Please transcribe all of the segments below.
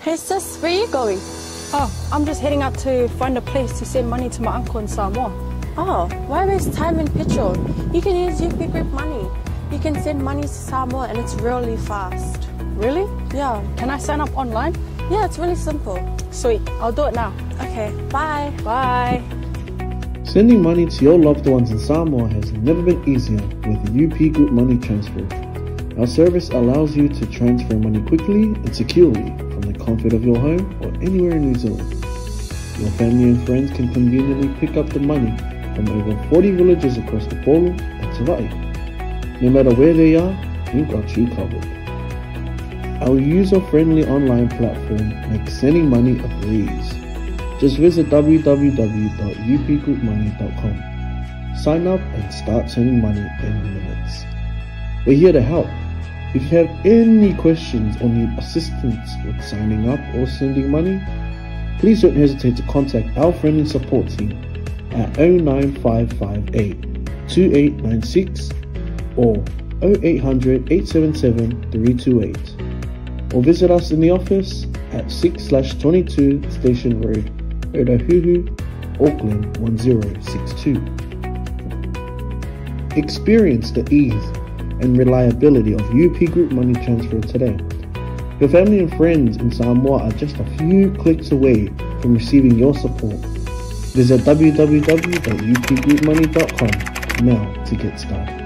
Hey sis, where are you going? Oh, I'm just heading out to find a place to send money to my uncle in Samoa. Oh, why waste time and petrol? You can use UP Group Money. You can send money to Samoa and it's really fast. Really? Yeah. Can I sign up online? Yeah, it's really simple. Sweet, I'll do it now. Okay, bye. Bye. Sending money to your loved ones in Samoa has never been easier with UP Group Money Transfer. Our service allows you to transfer money quickly and securely from the comfort of your home or anywhere in New Zealand. Your family and friends can conveniently pick up the money from over 40 villages across the Upolu and Savaii. No matter where they are, we've got you covered. Our user-friendly online platform makes sending money a breeze. Just visit www.upgroupmoney.com. Sign up and start sending money in minutes. We're here to help. If you have any questions or need assistance with signing up or sending money, please don't hesitate to contact our friendly support team at 09558 2896 or 0800 877 328 or visit us in the office at 6/22 Station Road, Otahuhu, Auckland 1062. Experience the ease and reliability of UP Group Money Transfer today. Your family and friends in Samoa are just a few clicks away from receiving your support. Visit www.upgroupmoney.com now to get started.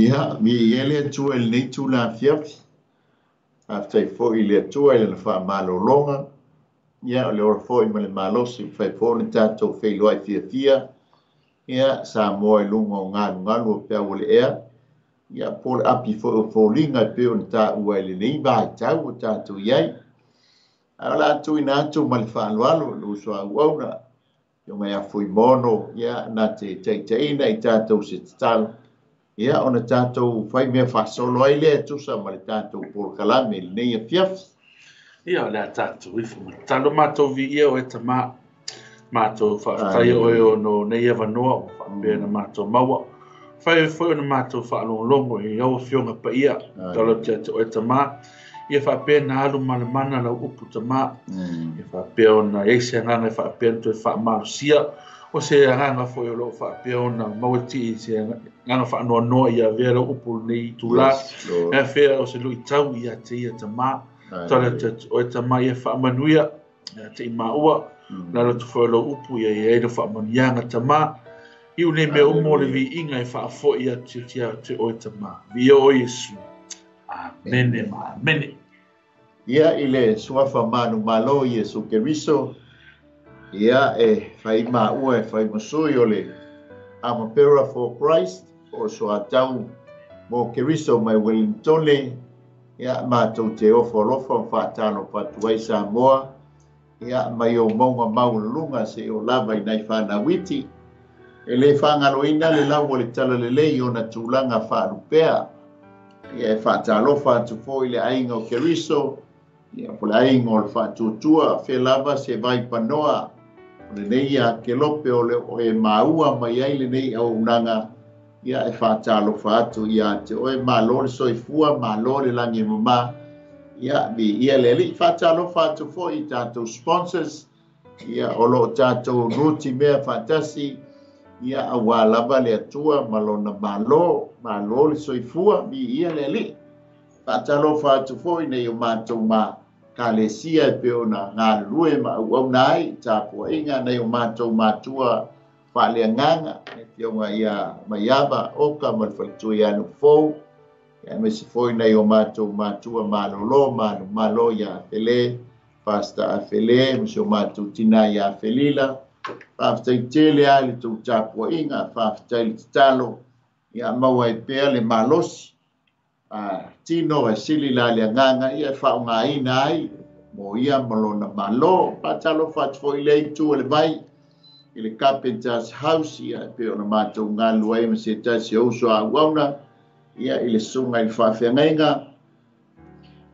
Ia, viia le Atua i lenei itula afiafi. Faafetai foi i le Atua i lana faamalologa. Ia, o le ola foi ma le malosi, ua mafai foi ona tatou feiloai fiafia. Ia, Samoa i luga o galugalu o peau o le ea. Ia, po o le api foi o foliga e pei ona taua i lenei vaitau ua tatou i ai. Ae o le a tuuina atu ma le faaaloalo i le uso a auauna, Afioga ia Fuimaono, ia, na te taitaiina i tatou se tatalo, ia, ona tatou fai mea faasolo ai lea e tusa ma le tatou polokalame i lenei afiafi. Ia, o le a tatou ifo ma tatalo. Matou viia oe Tama, matou faafetaia oe ona o nei avanoa ua faapea ona matou maua. Fai foi ona matou faalogologo i lau Afioga Paia, tatalo atu ia te oe Tama, ia faapea ona alu ma le mana lau upu Tama, ia faapea ona i ai se agaga e faapea ona toe faamalosia, o se agaga foi o lo o faapea ona maua tii se agaga faanoanoa ia avea lau upu lenei itula, e afea o se luitau ia te ia Tama, tatalo atu ia te oe Tama, ia faamanuia ia te i maua, lalo atu foi o lau upu ia i ai lau faamanuiaga Tama, iu nei mea uma o le viiga e faafoi atu ia te oe Tama. Viia oe Iesu. Amene ma amene. Ia i le suafa manumalo Iesu Keriso, ia e fai maua e fai masui o le Armor for Christ, o soatau mo Keriso mai Wellingtone, ia matou te ofo alofa ma faatalo fatu ai Samoa, ia mai o maunga maualuluga se o lava i nai whanauiti. E le whangaloina le lau o le talalelei o na tulaga whaalupea. Ia e whaatalofa atu foi le aiga o Keriso, ia po le aiga o le whaatuatua, fe lava se vai panoa. O lenei ia kelope o le o e maua mai ai lenei auaunaga, ia e whaatalofa atu ia te oe malo le soifua, malo le lagi e mama. Ia vi ia le alii whaatalofa atu foi i tātou sponsors, ia o loo tātou nuti mea whaatasi, ia aua lava le Atua ma lona malo, malo le soifua, vi ia le alii. Faatalofa atu foi nei o matou ma kalesia e pei ona galulue ma auauna ai tapuaiga nei o matou matua faaleagaga, le Afioga ia Maiava Oka ma le faletua ia Nufou, ia aemaise foi nei o matou matua malolo, manumalo ia Fele, Pastor Afele, ma si o matou tina ia Felila. Faafetai tele ai le tou tapuaiga, faafetai le tatalo, ia maua ai pea le malosi, tino e sili la le agaga ia e faaaogaina ai mo ia ma lona malo. Faatalofa atu foi le itu o le vai i le Carpenter's House, ia e pei ona matou galulue ai ma se tasi o uso a auauna, ia i le susuga i le faafeagaiga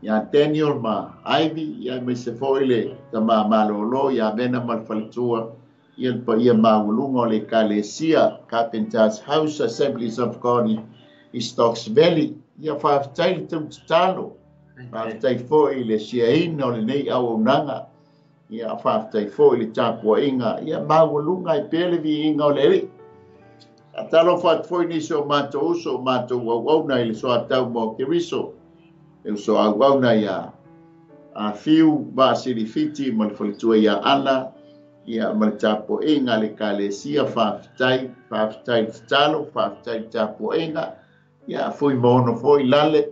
ia Daniel ma Ivy, ia aemaise foi le tama malolo ia Vena ma le faletua, ia le paia maualuga o le Ekalesia Carpenter's House Assemblies of God i Stocks Valley. Ia faafetai le tau tatalo, faafetai foi le siaina o lenei auaunaga, ia faafetai foi le tapuaiga, ia maualuga ai pea le viiga o le Alii. Faatalofa atu foi nisi o matou uso o matou auauna i le soatau mo Keriso, e uso auauna ia Afiu Vasilifiti ma le faletua ia Ana, ia ma le tapuaiga le Ekalesia. Faafetai, faafetai le tatalo, faafetai le tapuaiga. Ia Fuimaono foi Lale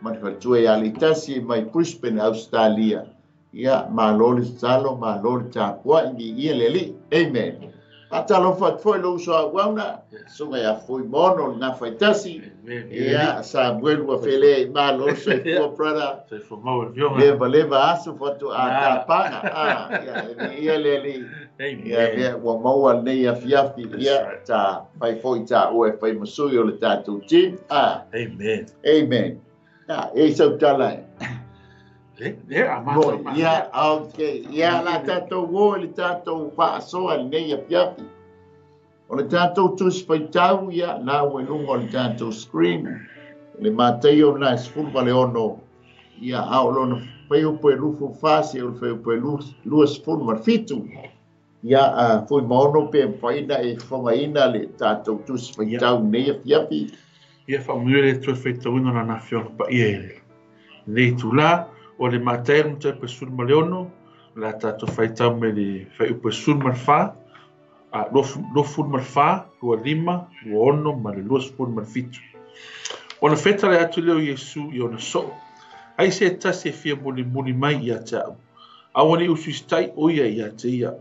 ma le faletua ia Leitasi mai Brisbane, Australia. Ia malo le tatalo, malo le tapuai, viia le Alii. Amen. Faatalofa atu foi le uso auauna, susuga ia Fuimaono le Gafaitasi. Ia Samuel ua fele malo le soifua brother. Soifua maua le Afioga. Leva leva aso faatoa tapaga. Ia viia le Alii. Ia ua maua lenei afiafi. Ia ta fai foi taua e fai masui o le tatou team. Amen. Amen. Ia e sau tala e. Ia, Ia, okay. Ia, la tatou o i le tatou faasoa lenei afiafi. O le tatou tusi faitau, ia, la ua i luga o le tatou screen. Le Mataio na e 16, ia, a o lona fuaiupu e 24, seia o le fuaiupu e 27. Ia, Fuimaono pe mafai ona e fofogaina le tatou tusi faitau lenei afiafi. Ia, faamanuia le Atua i le faitauina o lana Afioga Paia i lenei itula. O le Mataio le mataupu e 16, o le a tatou faitau mai le fuaiupu e 14, 24, 25, 26 ma le 27. Ona fetalai atu lea o Iesu i ona soo, Ai se tasi e fia mulimuli mai ia te a'u, aua ne i usuisitai ʻo ia ia te ia,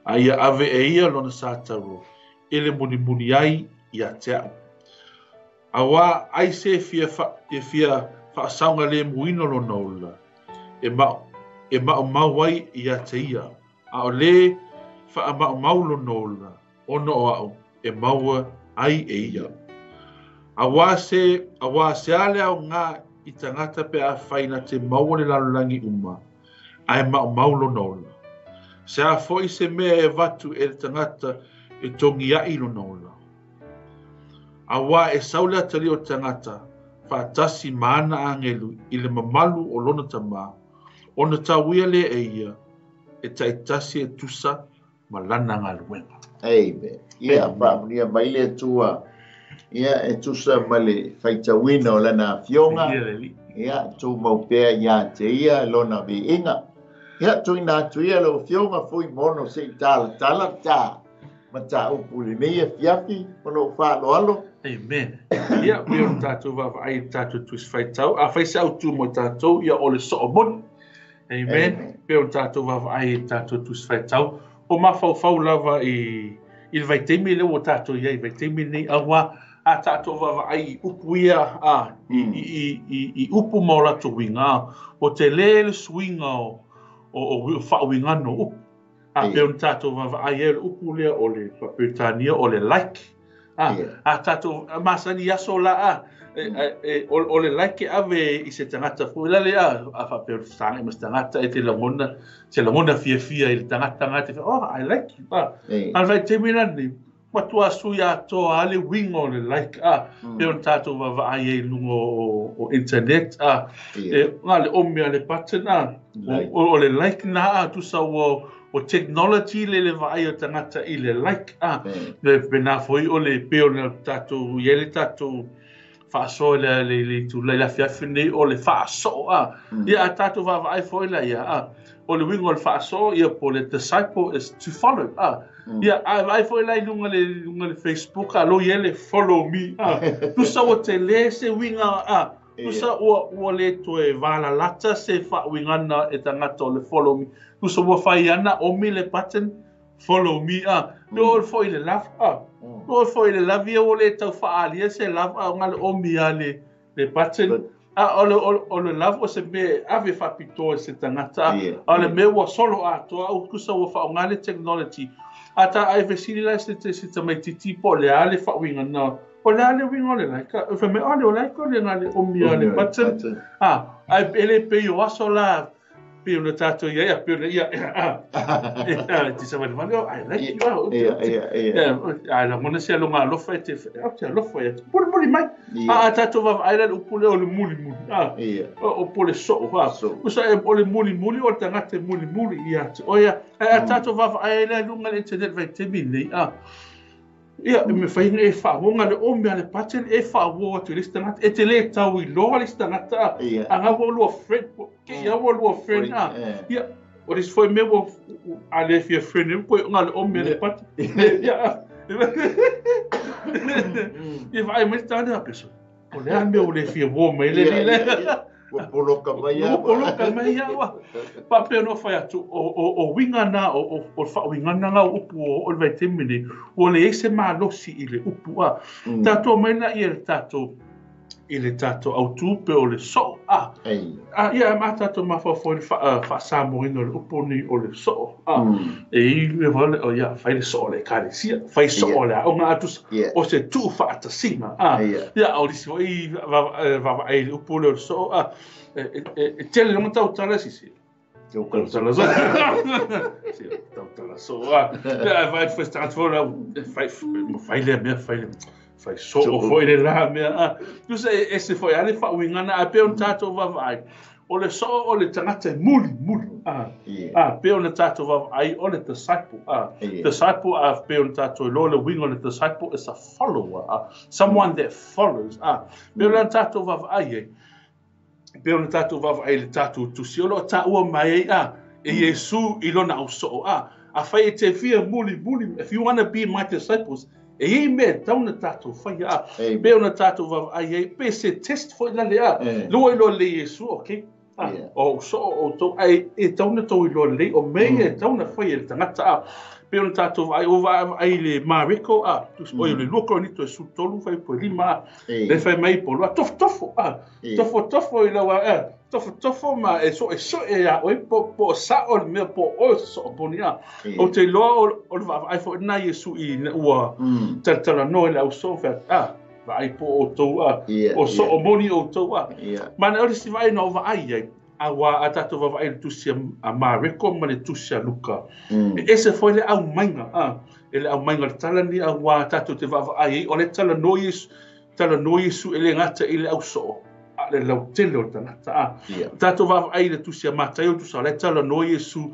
a ia ave e ia lona satauro e le mulimuli ai ia te a'u. Auā ai se fia e fia faasaogalēmūina lona ola, e e maʻumau ai ia te ia, a o lē faamaʻumau lona ola, ona o a'u e maua ai e ia. Auā se, auā se a le aogā i tagata pe afai na te maua le lalolagi uma, ae maʻumau lona ola. Se a foʻi se mea e avatu e le tagata e togiaʻi lona ola. Auā e sau le atalii o le tagata faatasi ma ana agelu i le mamalu o lona Tamā, ona tauia lea e ia e taitasi e tusa ma lana galuega. Amen. Ia, faamanuia mai le Atua, ia, e tusa ma le faitauina o lana afioga, ia, tumau pea ia te ia lona viiga. Ia, tuuina atu ia lau afioga Fuimono se i talatala ta mataupu i lenei afiafi ma lou faaaloalo. Amen. Ia, pei ona tatou vaavaai i le tatou Tusi Faitau, afai se autu mo i tatou, ia o le soo moni. Amen. Pei ona tatou vaavaai i le tatou Tusi Faitau, o mafaufau lava i i le vaitaimi lea ua tatou i ai, vaitaimi lenei, auā a tatou vaavaai i upu ia, a, i, i, i, i, i upu ma o latou uiga, ua tele le suiga o, o, o faauigaga o upu. A pei ona tatou vaavaai ai o le upu lea o le Peretania o le like. A, a tatou masani i aso la a, e, o le like e ave i se tagata foi lale a, a faapea o le fesagai ma se tagata e te lagona, se lagona fiafia i le tagata nga te oh, I like you. A, a le vaitaimi lenei, matua sui atoa lava le uiga o le like a, pei ona tatou vaavaai ai i luga o internet a, e na le omi a le button a, o le like na a, tusa ua o technology le le vaai o tagata i le like a, le pena foi o le pei ona tatou i ai le tatou faasoa i le le itula i le afiafi nei o le faasoo a, ia a tatou vaavaai foi la ia a, o le uiga o le faasoo ia po o le disciple is to follow a, ia a vaai foi la i luga le luga le Facebook a lo i ai le follow me a, tusa ua tele se uiga a, tusa ua ua le toe valalata se faauigaga e tagata o le follow me, tusa ua fai ana omi le button follow me a, pe o foi le love a, pe o foi le love ia ua le tau faaalia se love a, o na le omi a le le button a, o le o le love o se mea e ave faapitoa i se tagata a, a o le mea ua solo atoa au tusa ua faaaoga le technology a ta ai fesili la se se tamaitiiti po o le a le faauigaga o le a le uiga o le like a, fai mai o le o like o le na le omi a le button a, ae e le pei o aso la pei ona tatou i ai, a pei ona ia, e te savalivali, oh, I like you, oh, ia, ia, ia. A lagona se aloga alofa e te, au te alofa ia, mulimuli mai. A tatou vaavaai la le upu lea o le mulimuli, a, o po le soo, a, usa e o le mulimuli o le tagata e mulimuli ia te oe, a, a tatou vaavaai ai la i luga le internet vaitaimi nei, a, Ia, e mafai ona e faauoga le ome a le button e faauo atu i le isi tagata. E te le tau iloa le isi tagata a. A ngau ua lua friend, ke ia ua lua friend a. Ia, o le isi foi mea ua a le fia friend e koe nga le ome a le button. Ia, ia vaai mai le tagata peso. O le a mea ua le fia uo mai le le. Ua poloka mai ia. Ua poloka mai ia ua. Faapea no fai atu, o uiga na, o faauigaga na o upu o le vaitaimi nei, ua leai se malosi i le upu a. Tatou mai la ia le tatou, i le tatou autu pe o le soo a. A ia ma tatou mafaufau i le faasamoaina o le upu nei o le soo a. E i le wale o ia fai le soo o le ekalesia, fai soo o le aoga a tusa, o se tuufaatasiga a. Ia o le isi foi vaavaai i le upu lea o le soo a, e tele lava tautala sisi. Tautala soo. Tautala soo a. Ia vai foi tagata foi la fai fai le mea fai le fai soo foi le la mea a. Tusa e ese foi a le faauigaga ae pei ona tatou vaavaai. O le soo o le tagata e mulimuli a. A pei ona tatou vaavaai o le disciple a. Disciple a pei ona tatou iloa le uiga o le disciple is a follower a. Someone that follows a. Pei ona tatou vaavaai ai. Pei ona tatou vaavaai i le tatou tusi o lo o taua mai ai a e Iesu i lona ausoo a. Afai e te fia mulimuli, if you want to be my disciples, E i mea e tau na tātou whai a. Pe ona tātou vaavaai ai, pe se test foi la le a. Lua iloa lelei Iesu, okay. O so o tou ai e tau na tou iloa lelei, o mea ia e tau na whai e le tagata a. Pe ona tātou vaai, o vaai le Mareko a, o le 2 Korinito e 13 whai po 5 a. Le whai mai po loa, tofo a. Tofo i laua a. Tofo ma e so e so e a oi po po sa o le mea po o so o poni a. O te loa o le vaavaai foi na Iesu i ua talatala noa i le au soo whea a vaai po o tou a o so o moni o tou a. Mana o le si vaai na o vaai ai a wā a tātou vaavaai le tusi a Mareko ma le tusi a Luka. E ese foi le au mainga a e le au mainga le tala ni a wā tātou te vaavaai ai o le tala no Iesu tala no Iesu e le ngata i le au soo. A le lautele o tagata a. Tātou vaavaai le tusi a Mataio tusa le tala no Iesu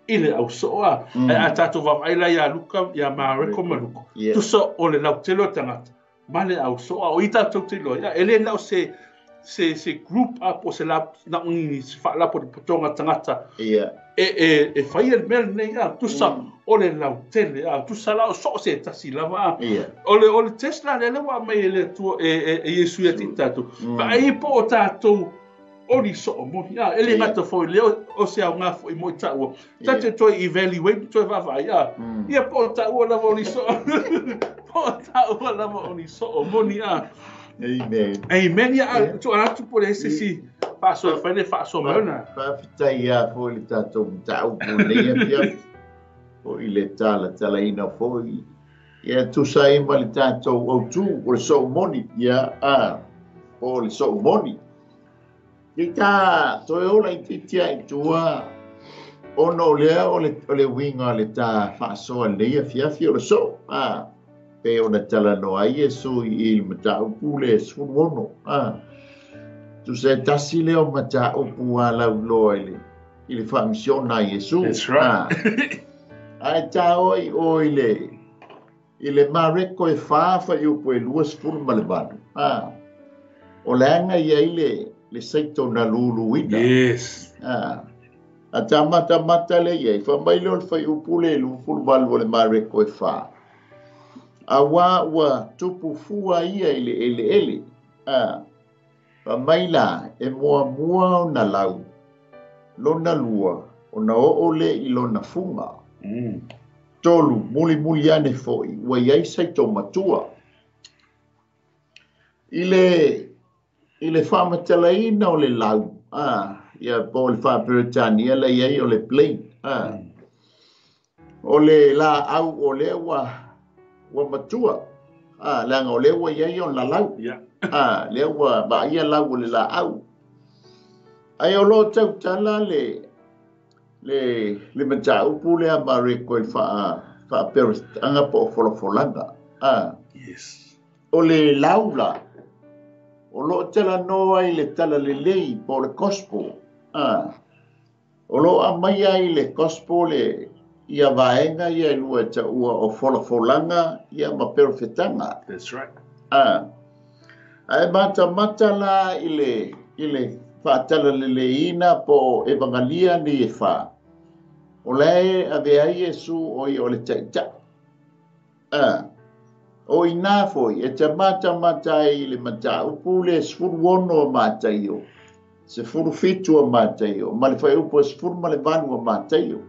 i le au soo a. A tātou vaavaai la ia Luka ia Mareko ma Luka. Tusa o le lautele o tagata ma le au soo a. O i tātou te iloa. E le nao se group up o se la na ungi se whaalapo te potonga tagata. E whai e mea nei a. Tusa o le lautele a. Tusa la o soo se tasi lava a. O le Tesla le lewa mai e le tua e Iesu ia ti tātou. Vaai po o tātou o ni soo moni a. E le ngata foi leo o se au ngā foi mo i tāua. Tātou toi evaluate toi vaavaai a. Ia po o tāua lava o ni soo. Po o tāua lava o ni soo moni a. Amen. Amen. Ia, tu atu po le se si whaasoa whaine whaasoa mauna. Whawhitai ia fo le tātou mtaupu nei apia. Fo i le tala tala ina fo i. Ia tusa i ma le tātou au tū o le soo moni. Ia a o le soo moni. Ki tā toi ola i titia i tua ono lea o le winga le tā whaasoa nei afiafi o le soo. A pe ona tala noa Iesu i le mataupu le 16. Tu se tasi leo mataupu a lauloa i le whaamisiona Iesu. That's right. Ai tā oi o i le Mareko e whāwha i upo e 28. O le anga ia i le seito na luluina. Yes. A tā mata mata le ia, i whamai leo le whai upu le 28 o le Mareko e whā. A wā ua tupu fua ia i le ele ele. Pa mai la e mua mua o na lau. Lona lua o na oole i lona funga. Tolu muli muli ane foi ua iai saito matua. I le whaamatalaina o le lau. Ia po o le whaaperetania la iai o le plane. O le la au o le ua matua. Leanga o lea ua iai o la lau. Lea ua vaia lau o le la au. Ai o lo tautala le mataupu lea Mareko i whaaperetanga po o folafolanga. Yes. O le lau la, o lo tala noa i le tala lelei po o le gospel. O lo amaia i le gospel le ia vaenga ia lua taua o folafolanga ia ma perofetanga. That's right. Ae mata mata la i le whaatala leleina po evangelia ni e wha. O le ave ai Iesu o i o le taita. O i nā foi e te mata mata i le mataupu le 16 o Mataio. 17 o Mataio. Ma le whai upu 18 o Mataio.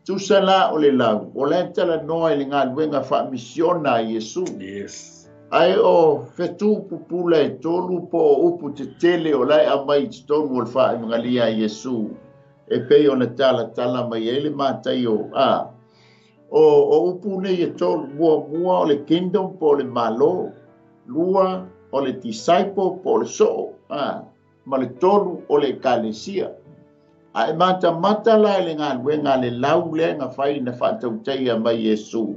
Tusa la o le lau, o le tala noa i le ngā luenga whaamisiona a Iesu. Yes. Ai o whetu pupula e tolu po o upu te tele o lai a mai te tonu o le whaemangalia a Iesu. E pei o na tala tala mai e le Mataio. O upu nei e tolu mua mua o le kingdom po o le malo, lua o le disciple po o le soo, ma le tolu o le ekalesia. A e mata mata la e le ngā luenga le lau le ngā whai na whaatauteia mai Iesu.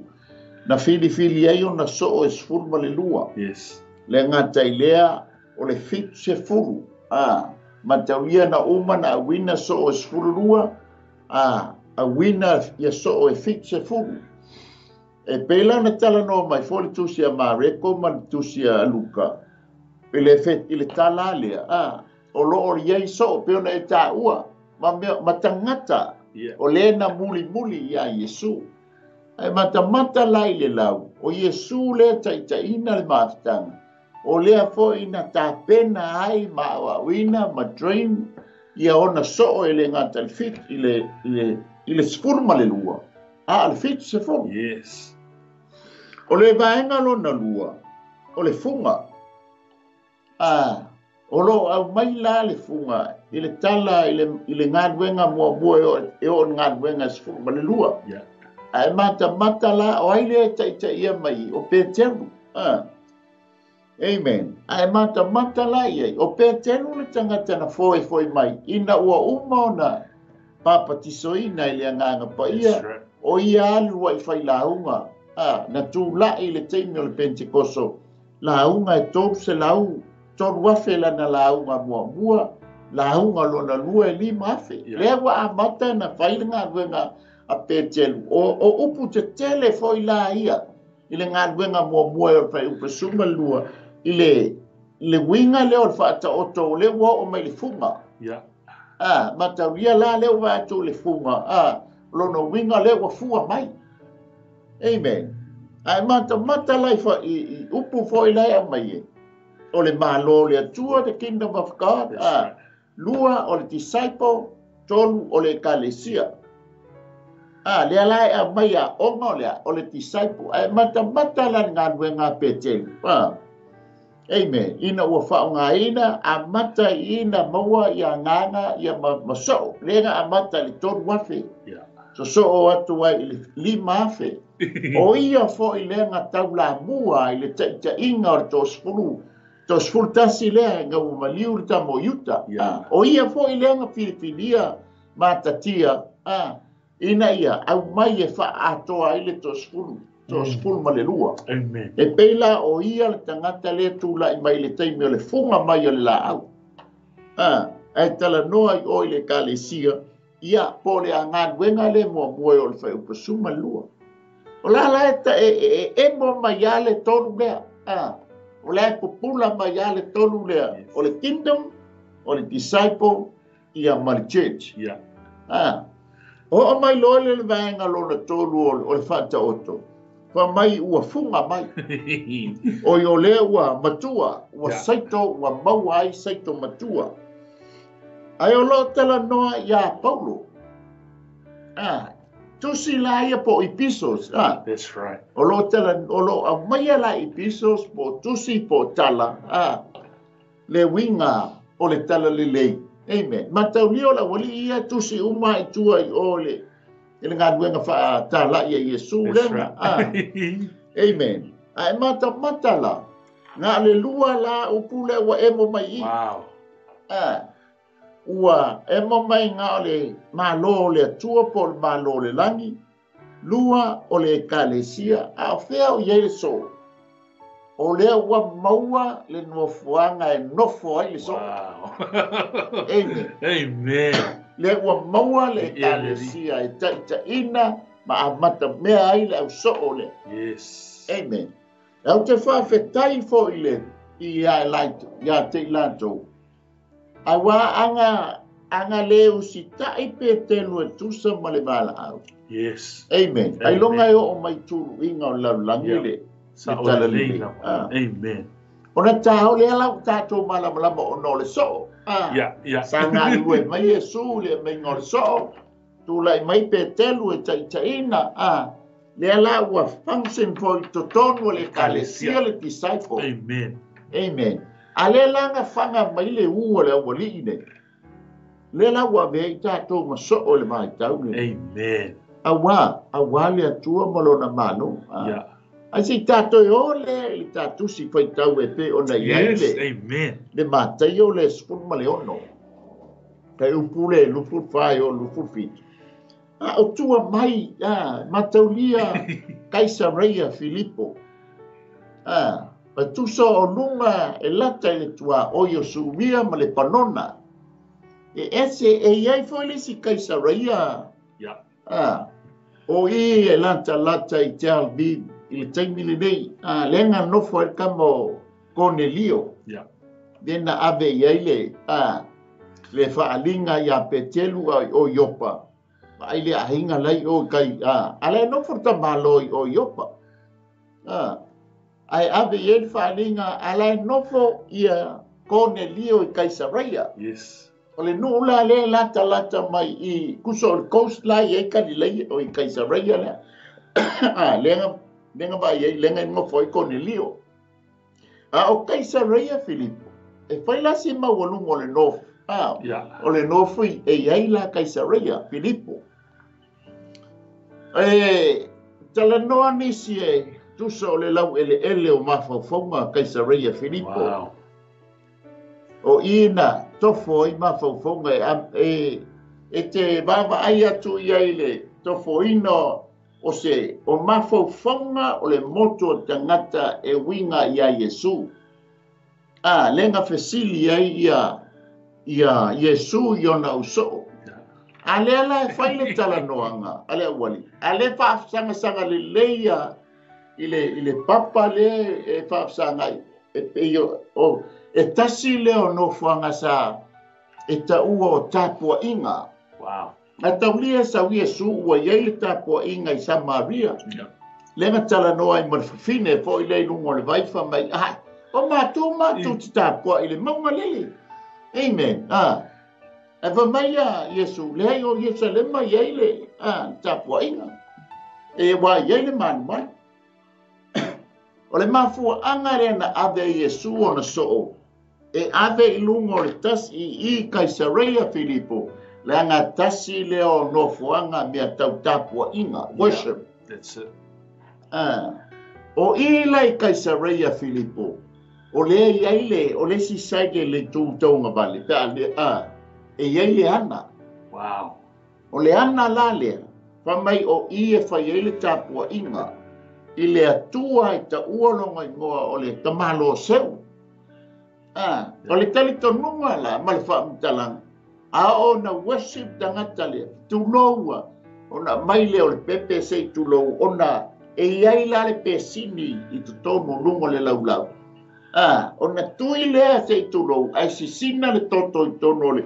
Na whili ai o na soo e sefulu ma le lua. Yes. Le ngā tailea o le 70. Mataulia na uma na awina soo e 12. Awina ia soo e 70. E pēla na tala noa mai fo le tusi a Mareko ma le tusi a Luka. I le tala lea. O lo o iai soo pe ona e tāua. Ma tangata o le na muli muli ia Iesu. Ae matamata la i le lau, o Iesu lea taitaiina le mafutaga, o lea foi na tapena ai ma aoaoina ma train ia ona soo e le gata i le fit i le i le i le 12, a o le 70. Yes. O le vaega lona lua, o le fuga. A o lo o aumai la le fuga i le tala i le i le galuega muamua e oo e oo i le galuega 12. Yeah. Ae matamata la o ai lea e taitaia mai o Peteru. A. Amen. Ae matamata la i ai, o Peteru le tagata na foefoe mai ina ua uma ona papatisoina i le Agaga Paia, That's right. o ia alu ai failauga, a, na tula'i i le taimi o le Pentekoso, lauga e 300, 3,000 lana lauga muamua, lauga lona lua e 5,000. Yeah. Lea ua amata na fai le galuega a Peteru. O upu tetele foi la ia i le galuega muamua e o le fuaiupu 12 i le le uiga lea o le faataoto o lea ua oo mai le fuga. Yeah. A, mataulia la lea ua atu le fuga, a, lona uiga lea ua fua mai. Amen. Ae matamata la i, fa, i, i upu foi la e aumai e, o le Malo o le Atua, the kingdom of God, That's a, right. lua o le disciple, tolu o le ekalesia. A, lea la e aumai aoga o le, o le disciple. Ae matamata la le galuega a Peteru. A, amen. Ina ua faaaogaina, amata i ina maua ia agaga ia ma, ma soo. Lea na amata i le 3,000. Yeah. Sosoo atu ai i le 5,000. O ia foi lea na taulamua i le taitaiga o le toasefulu, toasefulu tasi lea ina ua maliu le tama o Iuta. Yeah. A, o ia foi lea na filifilia matatia, a, ina ia aumai e faaatoa ai le toasefulu, 12. Amen. E pei la o ia le tagata lea tula'i mai i le taimi o le fuga mai o le laau. A, ae talanoa i o i le ekalesia, ia po o le agaluega lea muamua e o le fuaiupu 12. O la la e ta, e, e, e emo mai a le tolu lea. A, o la e pupula mai a le tolu lea. Yes. O le kingdom, o le disciple, ia ma le church. Yeah. A, oo mai loa le le vaega lona tolu o, o le faataoto. Fa mai ua fuga mai. O i o lea ua matua, ua Yeah. saito, ua maua ai saito matua. Ae o loo talanoa iā Paulo. A, tusi la ia po o Episos. A, That's right. o loo tala, o loo aumaia la Episos po o tusi po o tala. A, le uiga o le talalelei. Amen. Mataulia o le aualii ia tusi uma i tua i o le i le galuega faatala'i a Iesu That's lena. A, right. amen. Ae matamata la, na o le lua la upu lea ua emo mai i. Wow. A, ua emo mai na o le Malo o le Atua po o le Malo o le Lagi, lua o le ekalesia, a o fea o i ai le soo. O lea ua maua le nofoaga e nofo ai le soo. Wow. Amen. Amen. Lea ua maua le Yeah, ekalesia e taitaiina ma amata mea ai le ausoo lea. Yes. Amen. Au te faafetai foi le ia laito, ia te i latou. Auā aga aga le usita'i Petelu e tusa ma le valaau. Yes. Amen. Amen. Ailoga e oo mai tuluiga o le lalolagi Yeah. le Sa le tala lelei lelei. lava. Ah. Amen. Ona tāo lea lau tatou malamalama ona o le soo. Ah. Yeah, yeah. Sa galue mai Iesu le maiga o le soo, tula'i mai Petelu e taitaiina. Ah. Lea la ua function foi i totonu o le ekalesia le disciple. Amen. Amen. A lea la na faga mai le u o le aualii nei. Lea la ua avea ai tatou ma soo le vaitau lenei. Amen. Auā, auā le Atua ma lona Malo. Ah. Yeah. Ae sei tatou e o lea i le tatusi faitau e pei ona i ai Yes. le, Amen. le Mataia o le 16. Kai upu le 24 o 27. A o tua mai, a, mataulia Kaisareia Filipo. A, ma tusa o luga e lata i le tuaoi o Suria ma le Panona. E ese e iai foi le isi Kaisareia. Yeah. A, o i e lata lata i Tel Aviv i le taimi lenei. A, lea na nofo ai le kama o Konelio. Yeah. Lea na ave i ai le, a, le faaliga iā Petelu a o Iopa. Ai le aiga lai o kai a ale nofo tamalo i o Iopa. Ai ave i le faaaliga ala e nofo ia Konelio i Kaisareia. Yes. O le nuu la lea latalata mai i kuso o le coast la i ai Kalilei o i Kaisareia lea. Lenga vai ai, lenga nofo ai Konelio. A o Kaisareia Filipo, e fai la si maualuga o le nofo. O le nofo e i ai la Kaisareia Filipo. E talanoa nisi e tusa o le lau eleele o mafaufauga Kaisareia Filipo. Wow. O ina tofo ai mafaufauga e te vaavaai atu i ai le tofoina o se o mafaufauga o le motu o tagata e uiga ia Iesu. Lenga fesili ai ia Iesu i ona usoo. A lea la e fai le talanoaga a le auali. A le faasagasanga lelei ia i le papa le e faasaga e o e tasi le o nofoaga sa e taua o tapuaiga. Wow. A taulia sau Iesu ua iai le tapuaiga i Samaria. Yeah. Lenga talanoa ai ma le fafine foi le i luga o le vaifa mai. Ai, o matou te tapua i le mauga lele. Amen. E fa mai ia Iesu, leai o Ierusalema i ai le tapuaiga. E ua i ai le malumalu. O le mafuaaga lea na ave ai Iesu ona soo, e ave i luga o le tasi i Kaisareia Filipo, leaga tasi lea o nofoaga mea tau tapuaiga, worship. Yeah, that's it. O i la i Kaisareia Filipo, o lea i ai le, o le isi side le tu tauga vale, pe a le, e i ai le ana. Wow. O le ana la lea, fa mai o i e fai ai le tapuaiga, i le atua e taua longa ingoa o le tamalo seu. O le talitonuga la ma le faamatalaga, a o na worship tagata lea, tuloua, ona mai lea o le pepe sei tulou, ona e i ai la le pesini i totonu luga o le laulau. Ona tui lea sei tulou, ai sisina le toto i tonu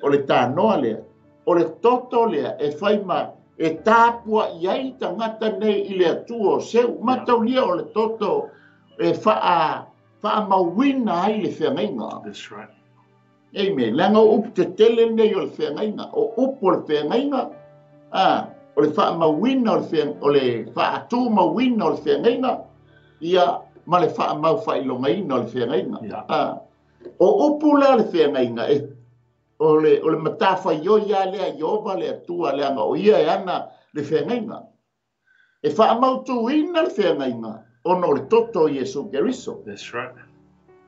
o le tanoa lea. O le toto lea e fai ma e tapua i ai tagata nei i le atua o seu. Mataulia o le toto e faamauina ai le feagaiga. That's right. Amen. Leaga o upu tetele nei o le feagaiga. O upu o le feagaiga, o le faamauina o le faatumauina o le feagaiga, ia ma le faamaufaailogaina o le feagaiga. Yeah. O upu la o le feagaiga, o le matafaioi a lea Ieova le Atua leaga o ia e ana le feagaiga. E faamautuina le feagaiga ona o le toto o Iesu Keriso. That's right.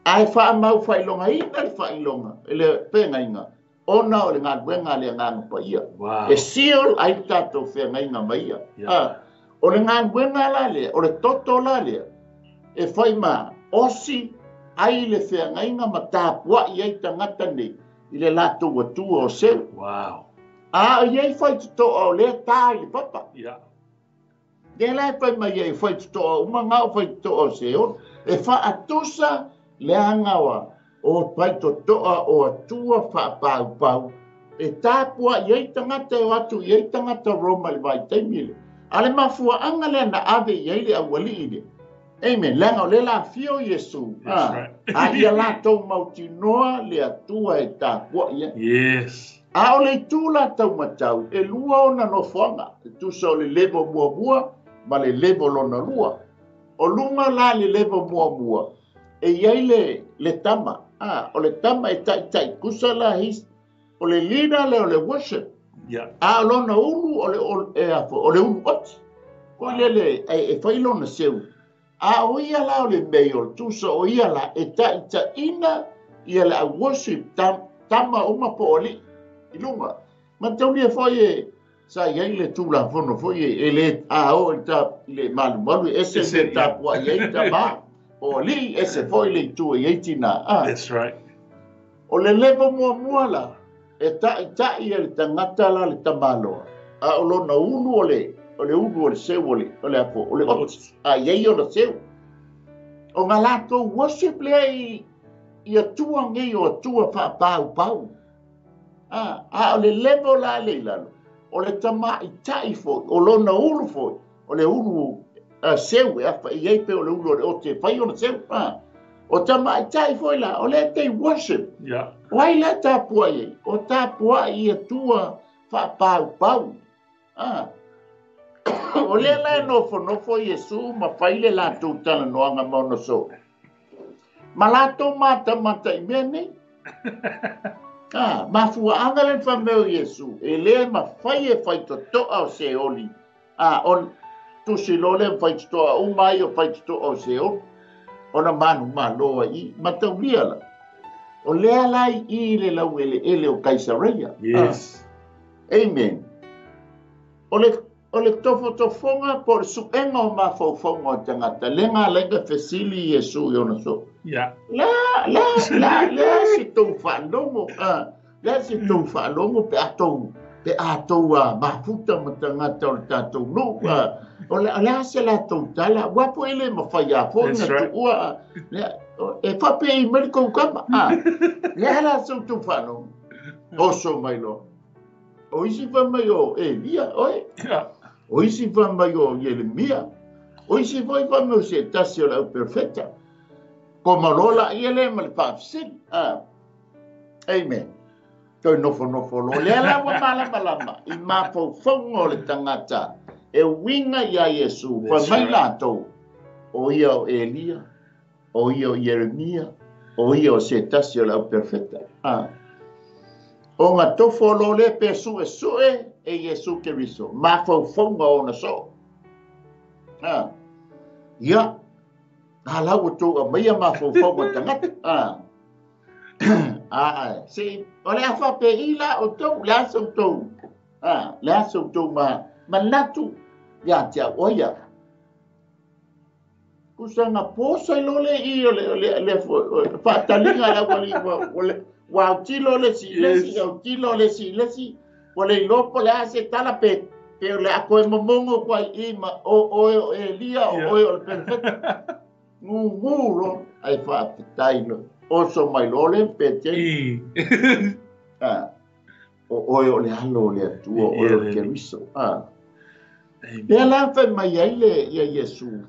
Ae faamaufaailogaina le faailoga le feagaiga ona o le galuega le Agaga Paia. Wow. E seal ai le tatou feagaiga ma ia. Yeah. O le galuega la lea, o le toto la lea, e fai ma osi ai le feagaiga ma tapuai ai tagata nei i le latou atua o seu. Wow. A o iai fai totoa o lea tā i le papa. Yeah. Lea la e fai mai ai fai totoa uma ngā o fai totoa o Seol. E faatusa leaga o fai totoa o atua faapaupau. E tapua i ai tagata e o atu i ai tagata Roma i le vaitaimi le. A le mafuaaga lea na ave i ai le aualii le. Amen. Leaga o le la afio Iesu. That's right. A ia latou mautinoa le atua e tapua i ai. Yes. A o le itu la taumatau, e lua ona nofoaga. E tusa o le levo muamua ma le levo lona lua. O luga la le levo muamua, e i ai le tama. O le tama e taitai kusa la his, o le leader le o le worship. Yeah. A o lona ulu o le o le ulu oti. Ko le le e fai lona seu. A o ia la o le mayor, tusa o ia la e taitaina ia le worship tama uma po o li i luga. Mataulia foi e sa i ai le tulafono foi e le a o i ta le malumalu e ese le tapua i ai tama o li ese foi le itu i ai tina. That's right. O le levo muamua la e taitai e le tagata la le tamaloa. A o lona ulu o le ulu o le seu o le apo, o le oti. A iai o le seu. O ngā latou worship lea i atua ngei o atua whaapaupau. A o le levo la le ilalo. O le tamaʻitaʻi foʻi, o lona ulu foʻi, o le ulu seu e afaʻi ai pe o le ulu o le ote e fai ona seu. O tamaʻitaʻi foʻi la, o lea they worship. O ai la tapuaʻi ai? O tapuaʻi i Atua faapaupau. O lea la e nofonofo Iesu ma fai le latou talanoaga ma ona soo. Ma latou matamata i mea nei. Mafuaaga le fai mai o Iesu, e lē mafai e faitotoa o Seoli. On tusi loa lea ma faitotoa uma ai o faitotoa o Seoli. Ona manumalo ai i, mataulia la. O lea la i i le laueleele o Kaisareia. Yes. Amen. O le tofotofoga po o le suʻega o mafaufauga o tagata, le ga alaina fesili Iesu i ona soo. La, la, la, lea se tou faalogo, lea se tou faalogo pe a tou mafuta ma tagata o le tatou nuu. O le a se latou tala, ua po ele mafai a foʻi That's na right. tuua, e faapei mai le kou kama. Lea la se tou faalogo. Oso mai loa. O isi fai mai o Elia, oe. O isi fai mai o Ieremia. O isi foi fai mai o se tasi o le au perfecta. Ko malola ia le ma le faafesili. Amen. Toi nofo nofo lo. Lea la ua malamalama i mafaufauga o le tagata e uiga iā Iesu. Fai That's mai right. latou. O ia o Elia, o ia o Ieremia, o ia o se tasi o le au perfecta. O ngā tofo lo le pe sue sue e Iesu Keriso. Mafaufauga ona soo. Ia, a lau tou a maia mafaufauga tagata. Se, o le afa pe i la o tou, le asa o tou. Le asa o tou ma manatu ia te au oia. Kusa ngā posa i lo le i o le, o le, le, o le, faataliga la ua li, ua, ua le, ua autilo le si, le si, autilo le si, le si, ua le ilopo le a se tala pe, pe o le a koe momongo kua i ma o oe o Elia, o oe o le perfecta. Ngu lo, ai faafetai lo. Oso mai lo le pe te. O oe o le alo o le Atua, o oe o le Keriso. Amen. Lea la fai mai ai le ia Iesu.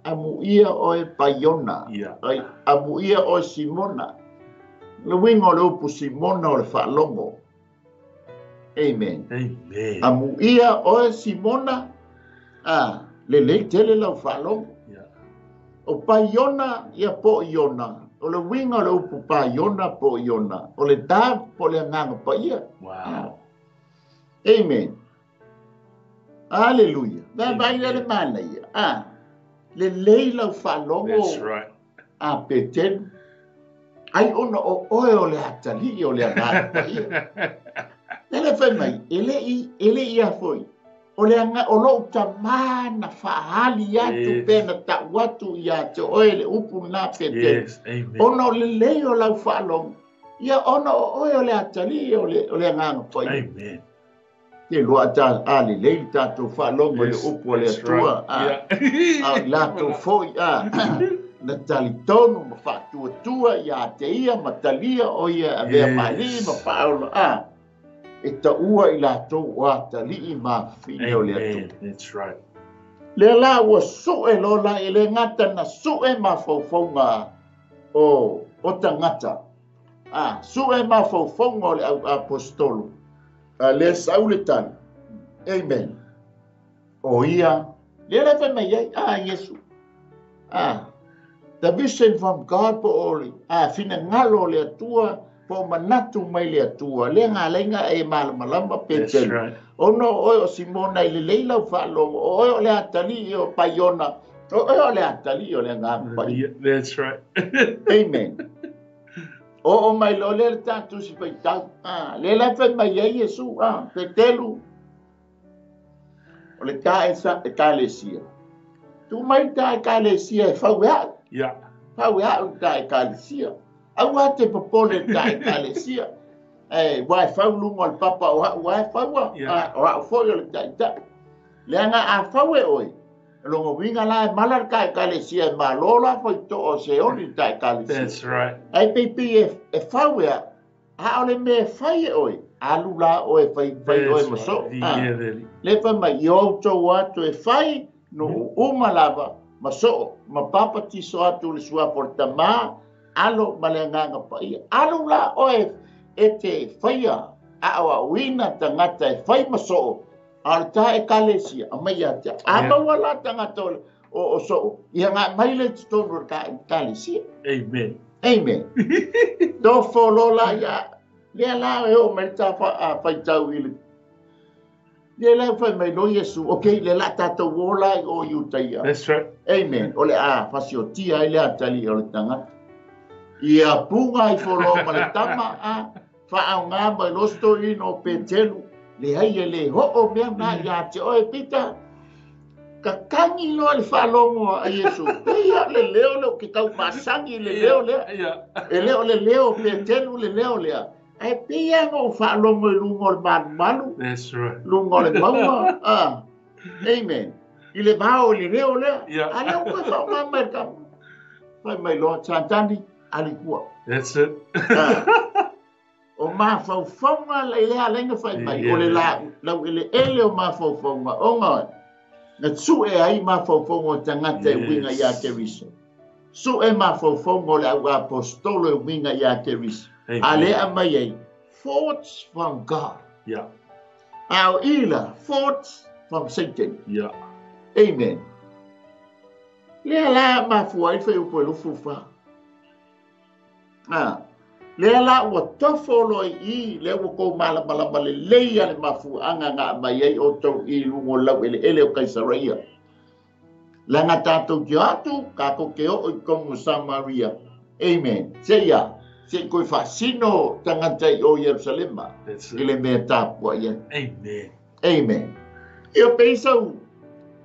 Amuia oe Paiona. Ai, amuia oe Simona. Le uiga o le upu Simona o le faalogo. Amen. Amen. Amuia oe Simona. Le lei tele lau faalogo. O Paiona ia po Iona. O le uiga o le upu Paiona po Iona. O le dove po le agaga paia. Wow. Amen. Hallelujah. Vai vai le le mana ia. Le lei lau faalogo. That's right. A Petelu. Ai ona o oe o le atalii o le agaga paia. Le le fai mai, e le i, e le i a foi. O le anga, o lou tamā na faali atu pe na tau atu ia te oe le upu na Petelu. Yes, amen. Ona o le lei o lau faalogo. Ia ona o oe o le atalii o le agaga paia. Amen. Te loa ta a le lei tātou faalogo le Yes, upu o le that's Atua. right. Yeah. A latou foi, na talitonu ma faatuatua ia te ia ma talia o ia a vea mali ma whaola. E taua i latou o atalii ma whine o le Atua. Amen. That's right. Le la ua sue lo la e le ngata na sue mafaufauga o tagata. Sue mafaufauga o le au apostolo. Le sau le tali. Amen. O ia, le la fai mai ai, Iesu. The vision from God po o le, finangalo o le Atua, po manatu mai le Atua. Le ngā leinga e malamalama pe That's tele. right. Ono oe o Simona i le leila u whaalogo, o oe o le atali o Paiona, o oe o le atali o le ngā pai. Yeah, that's right. Amen. O o mai lo le tātou si whai tau. Le la whai mai ai Iesu, Petelu. O le tā e sa, e tā le sia. Tu mai tā e kā le sia e whau e au. Whau e au tā e kā le sia. Au a te popole tā e kā le sia. E, wai whau lungo le papa o hau, wai whau a, o hau foi o le tā i tā. Le anga a whau e oe. Longo winga la e mala ka e kā le sia e malola foi to o se oli tā e kā le sia. That's right. Ai peipi e whau e a, a ole me e whai e oe. Alu la oe fai fai oe ma so'o. Le fai mai i outou atu e fai nuu uma lava ma so'o ma papatiso atu le suafa o le Tamā, Alo ma le Agaga Paia. Alu la oe e te faia a'oa'oina tagata e fai ma so'o, a o le ta ekalesia aumai ia te au. A maua la tagata o o so'o, ia gae mai lea i totonu o le ta ekalesia. Amen. Amen. Tofo loa la ia lea la e oo mai le ta faitau i le lea la fai mai loa Iesu, okay, le la tatou o la i o Iutaia. That's right. Amen. O le a fasiotia ai le atalii o le tagata. Ia puga ifo loa ma le tama a faaaoga mai loa se toeaina o Petelu, leai e le oo mea na ia te oe Pita. Kakagi loa le faalogo a Iesu, pei lava o le leo lea ou te tau masani i le leo lea. E le o le leo o Petelu le leo lea, ae pei lava ona ou faalogo i luga o le malumalu, That's right. luga o le mauga. Ah, amen. I le vao i le leo lea. A lea ua toe faaaoga mai le tama. Fai mai loa, Satani, alu i tua. That's it. Ah. O mafaufauga i le ala na fai mai, o le laueleele o mafaufauga, ona na sue ai mafaufauga o tagata e uiga ia Keriso. Sue mafaufauga o le au aposetolo e uiga ia Keriso. A lea aumai ai, thoughts from God. A o i la, thoughts from Satan. Amen. Lea la mafua ai le fuaiupu e 24. A, lea la ua tofo loa i i, lea ua tou malamalama lelei a le mafuaaga na aumai ai outou i luga o le laueleele o Kaisaraia. Leaga tatou te o atu, tatou te oo i totonu o Samaria. Amen. Seia, se i toe faasino tagata i o Ierusalema i le mea e tapuai ai. Amen. Amen. Ia pei sau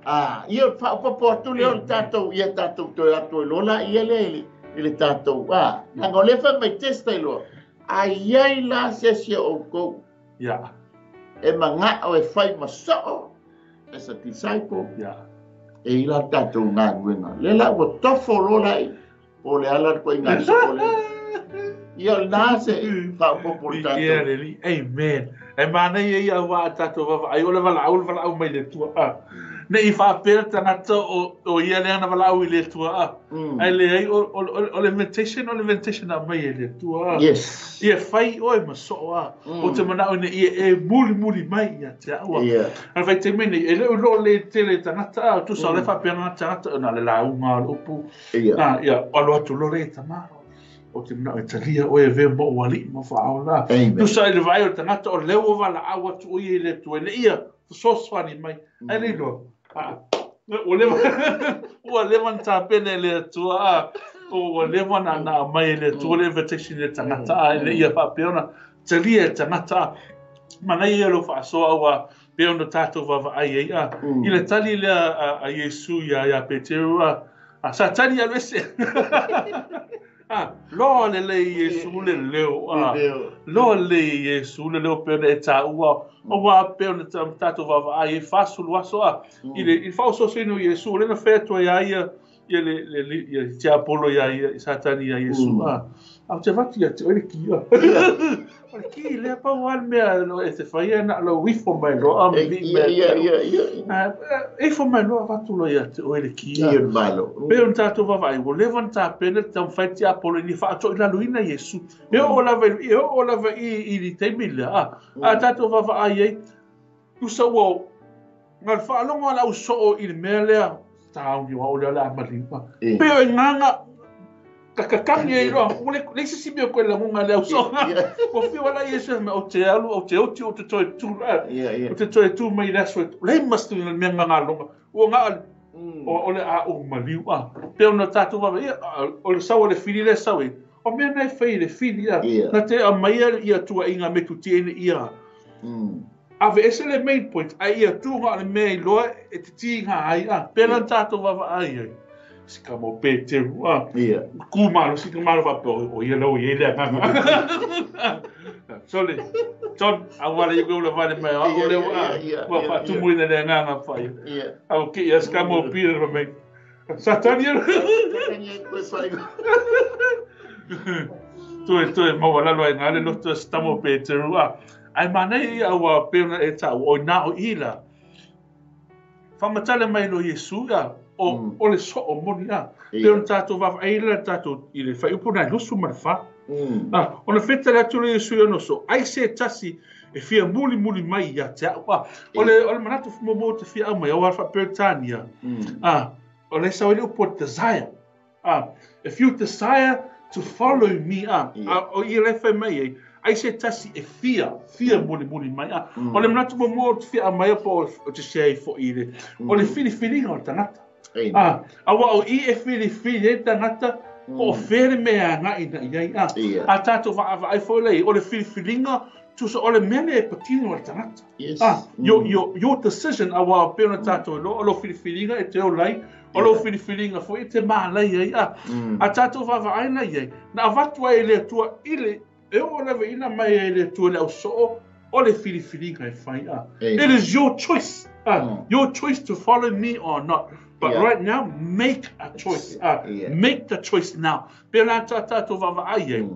a ia faaopoopo atu lea o le tatou ia tatou toe atu ai loa la ia lea i le i le tatou a leaga o lea fai mai testa i loa a i ai la se isi o outou Ia. e mana'o e fai ma so'o as a disciple Ia. e i la tatou galuega lea la ua tofo loa la i po o le a la le ituaiga so'o lea. Ia o lena se faaopoopo i le tatou. Ia le Alii. Amen. E manaia ia aua a tatou vaavaai, o le valaau, o le valaau mai le Atua. A. Ne i faapea le tagata o, o ia lea na valaau i le Atua. A. Ae leai, o, o, o, o le invitation, o le invitation na aumai e le Atua. A. Yes. Ia fai oe ma soo. A. Ou te manao ina ia e mulimuli mai ia te au. A. A le vaitaimi nei, e le o iloa le tele tagata, a, tusa o lea e faapea na tagata, na o le lauga o le upu. Ia. A, ia, alo atu loa lea i tama. Ou te manao e talia oe e avea ma ou alii ma faaola. Amen. Tusa ai le vaai o le tagata o lea ua valaau atu o ia i le Atua ina ia fesoasoani mai. Ae le iloa, a, ua leva, ua leva ona tapena e le Atua, a, ua leva ona na aumai e le Atua le invitation i le tagata, a, ina ia faapea ona talia e le tagata, a. Manaia ia lou faasoa aua pei ona tatou vaavaai ai, a, i le tali lea a Iesu ia ia Peteru, a, a, sa tali alu ese. A, loa lelei i Iesu le leo, a, loa lelei i Iesu le leo pei ona e taua, aua pei ona tatou vaavaai ai 40 aso, a, i le i le faaosoosoina o Iesu, o lea na fai atu ai lava ia ia le le le ia tiapolo iā ia i Satani iā Iesu, a, a ou te avatu ia te oe le ki, a. O le ki lea pau lava le mea e te faia na o lou ifo mai loa ma vii mai ia te au. A, ifo mai loa avatu loa ia te oe le ki, a. Ki o le Malo. Pei ona tatou vaavaai, ua leva ona tapena le taumafai tiapolo ina ia faatoilaloina Iesu. E oo lava i, e oo lava i, i le taimi lea, a, a tatou vaavaai ai, tusa ua Na o le faalogo a le au soo i le mea lea, tauni o au lea o le a maliu. Pei o igaga kakakagi ai loa, ua le leai se isi mea o koe lagona e le au soo. Ua fiu ala Iesu fai mai, ou te alu, ou te oti, ou te toe tu, ou te toe tu mai i le aso e leai ma se le mea gagaloga. Ua na o le, o le a ou maliu. Pei ona tatou vaavaai, ia, o le sau a le fili lea e sau ai, o mea na e fai e le fili, na te aumaia ia tuuaiga metotia ina ia Aveese le main point, ae ia tu na o le mea iloa e te tiga ai, a, pēlā na tātou vaavaai ai. Si ka mau Peteru, a, kū malosi ka malo faapea, o ia lau i ai le agaga. Sole, John, aua le iu ula vale mai, a o le ua, ua faatumuina le agaga whai. Au ki ia si ka mau Peter ma mei. Satani e. Satani e koe whai. Toe, toe, maualalo ai ngā le loto si tamo Peteru, a. Ai manaia ia aua pei ona e taua o ina o i la faamatala mai loa Iesu ia o le soo moni a. Pei ona tatou vaavaai la tatou i le fuaiupu lena 24. Ona fetale atu lea o Iesu i ona uso, ai se tasi e fia mulimuli mai ia te au. O le manatu muamua ou te fia aumai, aua faa-Peretania, o le sau ai le upu o desire. If you desire to follow me, o ia la e fai mai ai, ai se tasi e fia, fia mulimuli mai. O le manatu muamua ou te fia aumaia po o te share ai foi i le, o le filifiliga o le tagata. Aua o i e filifili ai le tagata, po o fea le mea e agai ina i ai. A tatou vaavaai foi la i ai, o le filifiliga, tusa o le mea lea e patino e le tagata. Your decision, aua pei ona tatou iloa, o lou filifiliga e te ola ai, o lou filifiliga foi e te malai ai. A tatou vaavaai la i ai, na avatu ai e le Atua i le, e oo lava ina mai ai e le Atua i le ausoo, o le filifiliga e fai. It is your choice. Your choice to follow me or not. But right now, make a choice. Make the choice now. Pēlā tā tātou vaavaai ai.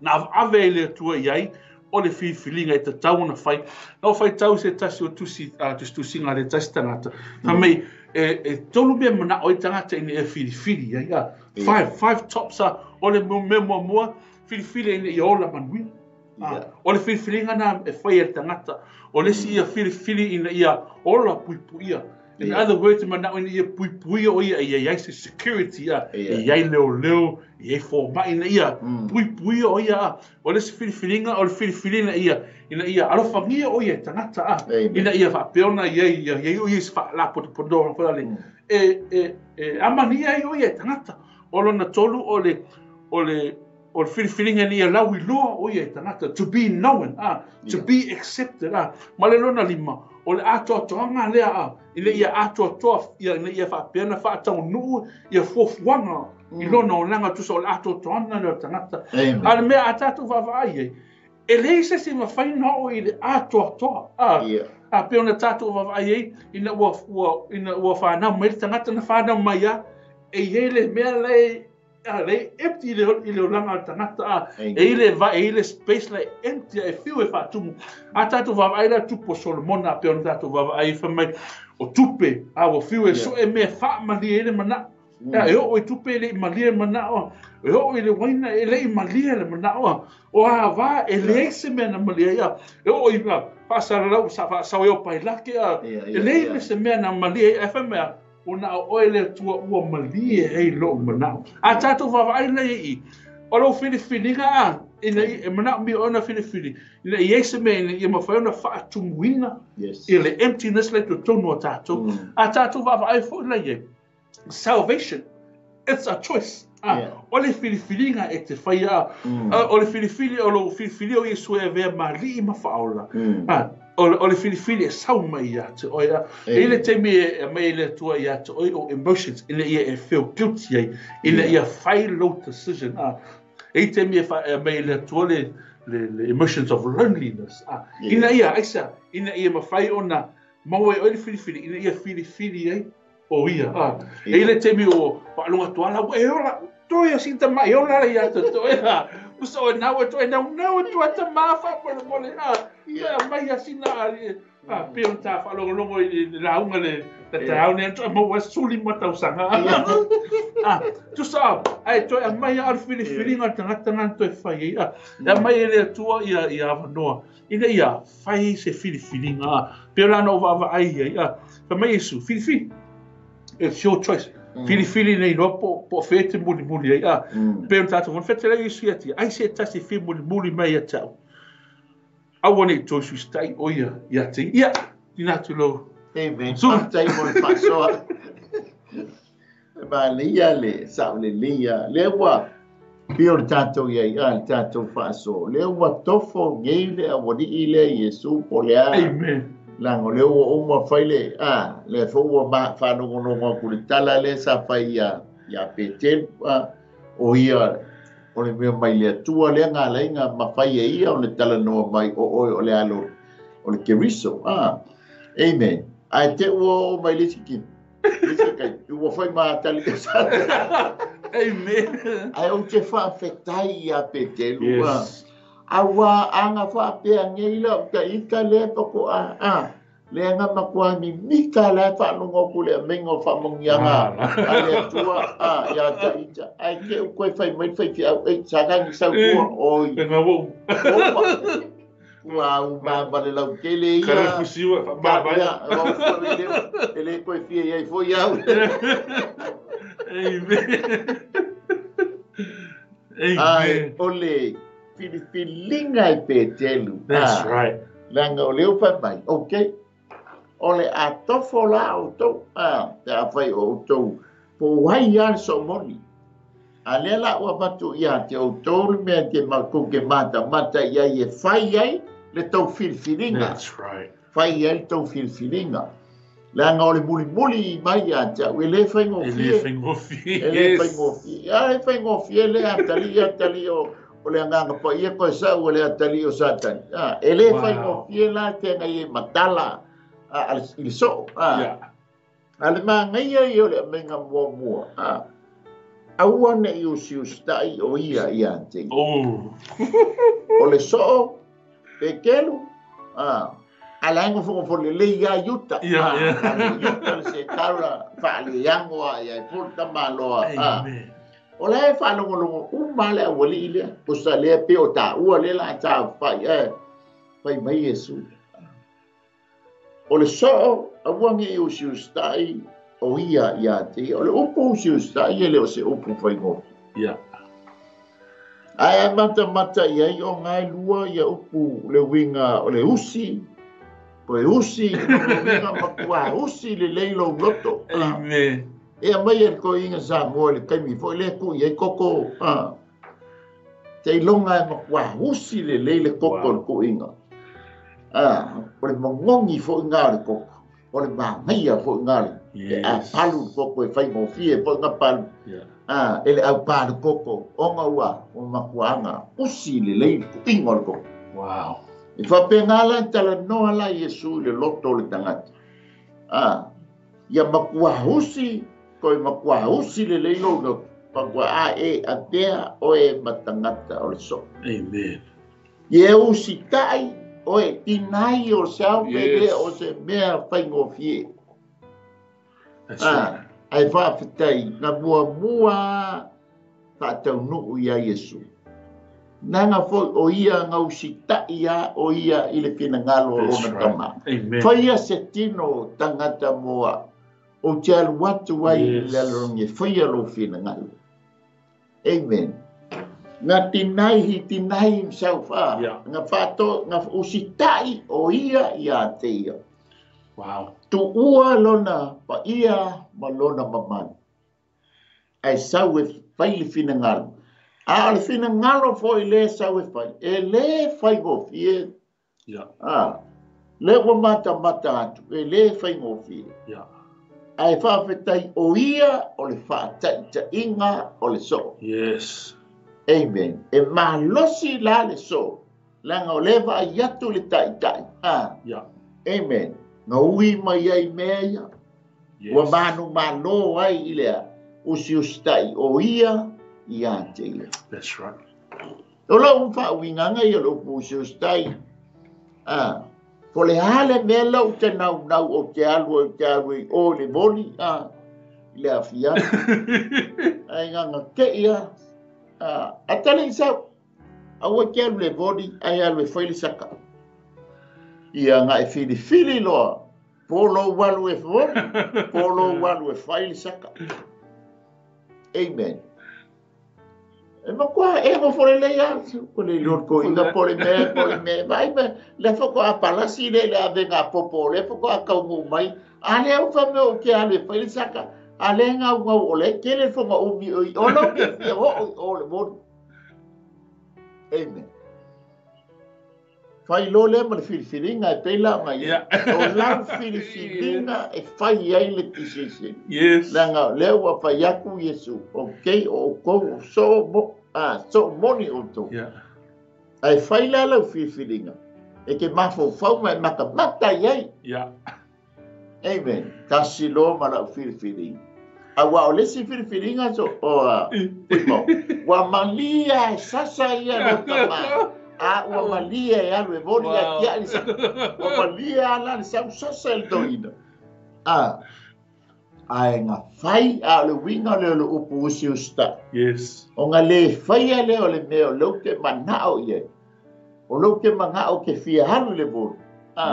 Na ave e le Atua i ai, o le filifiliga e tatau ona fai. Na o faitau i se tasi o tusi, tusitusiga a le tasi tagata. Fai mai, e tolu mea manao ai tagata ina ia filifili ai. Five tops, o le mea muamua, filifili ina ia ola manuia. O le filifiliga na e fai e le tagata. O le isi ia filifili ina ia ola puipuia. In other words, e manao ina ia puipuia o ia, ia i ai se security, ia i ai leoleo, ia i ai fomai ina ia puipuia o ia. O le isi filifiliga, o le filifili ina ia alofagia o ia e tagata, ina ia faapea ona i ai, ia i ai o ia i se faalapotopotoga foi lale, e amania ai o ia e tagata. O lona tolu, o le filifiliga ina ia lauiloa o ia e tagata, to be known, to be accepted. Ma le lona lima, o le atoatoaga lea, ina ia atoatoa, ina ia faapea na faataunuu ia fuafuaga i lona olaga, tusa o le atoatoaga lea o le tagata. A le mea a tatou vaavaai ai, e leai se isi mafai ona oo i le atoatoa. A pei ona tatou vaavaai ai, ina ua fanau mai le tagata na fanau mai a, e i ai le mea lea le empty i le olaga o le tagata, e i le le space la empty e fiu e faatumu. A tatou vaavaai la tupu o Solomona, pei ona tatou vaavaai fai mai o tupe, a ua fiu e soe mea faamalie ai le manao. E oo i tupe e le i malie le manao, e oo i le uaina e le i malie le manao, o ava e leai se mea na malie ai, e oo i faasalalau faasao pailake, e leai se mea na malie ai, ae fai mai ona o oe le Atua ua malie ai lou manao. A tatou vaavaai la i o lou filifiliga, ina e manao mi ona filifili, ina i ai se mea ina ia mafai ona faatumuina i le emptiness le totonu o tatou. A tatou vaavaai foi la i ai, salvation, it's a choice. O le filifiliga e te whaia, o le filifili o lou filifili o Iesu e avea mali'i ma faaola. O le filifili e sau mai ia te oe. E le taimi e mai le Atua ia te oe o emotions, ina ia e feel guilty ai, ina ia fai lou decision. E taimi e mai le Atua le emotions of loneliness. Ina ia, aisa, ina ia mawhai ona maua e oe le filifili, ina ia filifili ai o ia. E le taimi o waalonga tuala, e ola, toi a sinta mai, ola ia te toi. Usa o nau e toi, nau nau e toi ta mafa, mole mole, toi mai a sina, pe o ta whaalongo i le launga le te au nei, toi maua suli matausanga. Tusa, ai toi a mai a filifiliga tagata ngana toi whai ai. E mai e le Atua ia avanoa, ina ia whai se filifiliga, pe o lana o vaavaai ai. Fai mai Iesu, filifili. It's your choice. Filifili nei noa po whea te muli muli ai. Pe o tātou, wana whetele Iesu ia te, ai se tasi whia muli muli mai ia te au. Aua nei toi sustai o ia ia te. Ia, tina atu lo. Amen. Whātai mo le whasoa. Ma le ia le, sao le le ia. Le ua, pio le tātou ia ia, le tātou whasoa. Le ua tofo ngei le awani i le Iesu po le a. Amen. Lango le ua uma fai le, le fo ua ma whanongonongo aku le tala le sa fai ia Petelu, o ia, o le mea mai le Atua le ngā lai ngā mawhai e ia o le tala noa mai o oe o le alo, o le Keriso, Amen. Ai te ua o mai le siki, le siki, ua fai maa tali ka sa. Amen. Ai o te whaafetai ia Petelu, Yes. Aua anga faapea nei lau ta ita lea faatoa a le aga matua mimita la e faalogo atu le aumaiga o faamanuiaga a le Atua a ia ta ita ae te u toe fai mai le faifeau ei Satani sau tua oi opa ua uma ma le lautele ia Kalafusiua faamavae. E le toe fia i ai foi au. Amen. Ai Amen. o le filifiliga e Petelu. That's right. Leaga o lea ua fai mai, okay, o le a tofo la outou, pe afai o outou po o ai lava le soomoni. A lea la ua avatu ia te outou le mea te matou te matamata i ai e fai ai le tou filifiliga. That's right. Fai ai le tou filifiliga. Leaga o le mulimuli mai ia te au, e le E le faigofie. faigofie. E le Yes. faigofie. A e faigofie le atalii atalii o o le agaga paia koe sau o le atalii o Satani. A, e le Wow. faigofie la feagai ai matala a, i le soo. A, Yeah. a le magaia ia o le aumaiga muamua. A, aua ne i usiusitai o ia ia te ia. Oh. O le soo, Petelu, a, a la e gofogofo lelei ia Iuta. Yeah, yeah. A le Iuta le se taula faaleago a ia e fua le tamaloa. A, Amen. o la e faalogologo uma le aualii lea posa lea pe o taua lea la taufai e fai mai Iesu. O le soo, aua ne i usiusitai o ia ia te ia. O le upu usiusitai e le o se upu faigofie. Yeah. Ae a matamata i ai o gae lua ia upu le uiga o le usi, po e usi, o le uiga matua usi lelei lou loto. Amen. E aumai e le toeaiga Samoa i le taimi foi lea tuu i ai koko seiloga e matua usi lelei le koko o le tuuiga. O le magogi foi gā o le koko, o le magaia foi gā le Yes. a palu le koko e faigofie foi na palu. Yeah. E le au palu koko, ona ua o matuaga usi lelei le tuuiga o le koko. Wow. E faapena la e talanoa la Iesu i le loto o le tagata. Ia matua usi, koe matua usi lelei lou loto. Matua a e avea oe ma tagata o le soo. Amen. Ia e usitai oe tinai o se au pe le Yes. o se mea faigofie. That's right. Ae faafetai na muamua faataunuu ia Iesu. Naga foi o ia gausitaʻi a o ia i le finagalo o That's lona right. tama. Amen. Faia se tino tagata moa o te alu atu ai i Yes. le alogi e faia lou finagalo. Amen. Nga tinai hi tinai himself a. Yeah. Nga whāto, nga usitaʻi o ia ia te ia. Wow. Tuua lona paia ma lona mamalu. Ae sau e fai le finagalo. A o le finagalo foi le sau e fai. E le faigofie. Yeah. A, le ua matamata atu. E le faigofie. Yeah. Ae faafetai o ia o le faataitaiga o le soo. Yes. Amen. E malosi la le soo. Leaga o le vaai atu le taitai. A, Yeah. amen. Ga ui mai ai mea ia. Yes. Ua manu malo ai i lea usiusitai o ia ia te ia. That's right. O lau faauigaga ia o le upu usiusitai. A, po le a le mea lau te naunau o te alu ai te alu ai o le voli a, i le afiafi. Ae gaga teʻi a, a, atale i sau. Aua ke alu le voli ae alu e fai le saka. Ia nga e filifili loa. Po lou alu e voli, po lou alu e fai le saka. Amen. E matua e gofo lelei a, o le lord ko inga po le mea, po le mea, vai me, le foko a palasi le le avega a popo, le foko a kaungu mai, a le au fa mea o ke alu e fai le saka, a le ngau ngau o le kele fonga umi oi, o lau ke fia ho o o le voli. Amen. Fai lo le ma le filifiliga e pei la ona ia. Yeah. O lau filifiliga e fai ai le decision. Yes. Leaga lea ua fai atu Iesu, okay, o outou o soo mo, a, soo moni outou. Yeah. Ae fai la lau filifiliga, e ke mafaufau ma e matamata i ai. Yeah. Amen. Tasi loa ma lau filifiliga. Auā o le isi filifiliga so, o, a, Fuimau, ua malia e sasa ia lou tamā. A ua malie e alu e voli a tiai le saka. Ua malie a la le sau sasa e le toeaina. A, ae na fai a o le uiga lea o le upu usiusita'i. Yes. Ona le faia lea o le mea o lea ou te mana'o i ai. O lea ou te mana'o ou te fia alu i le voli. A,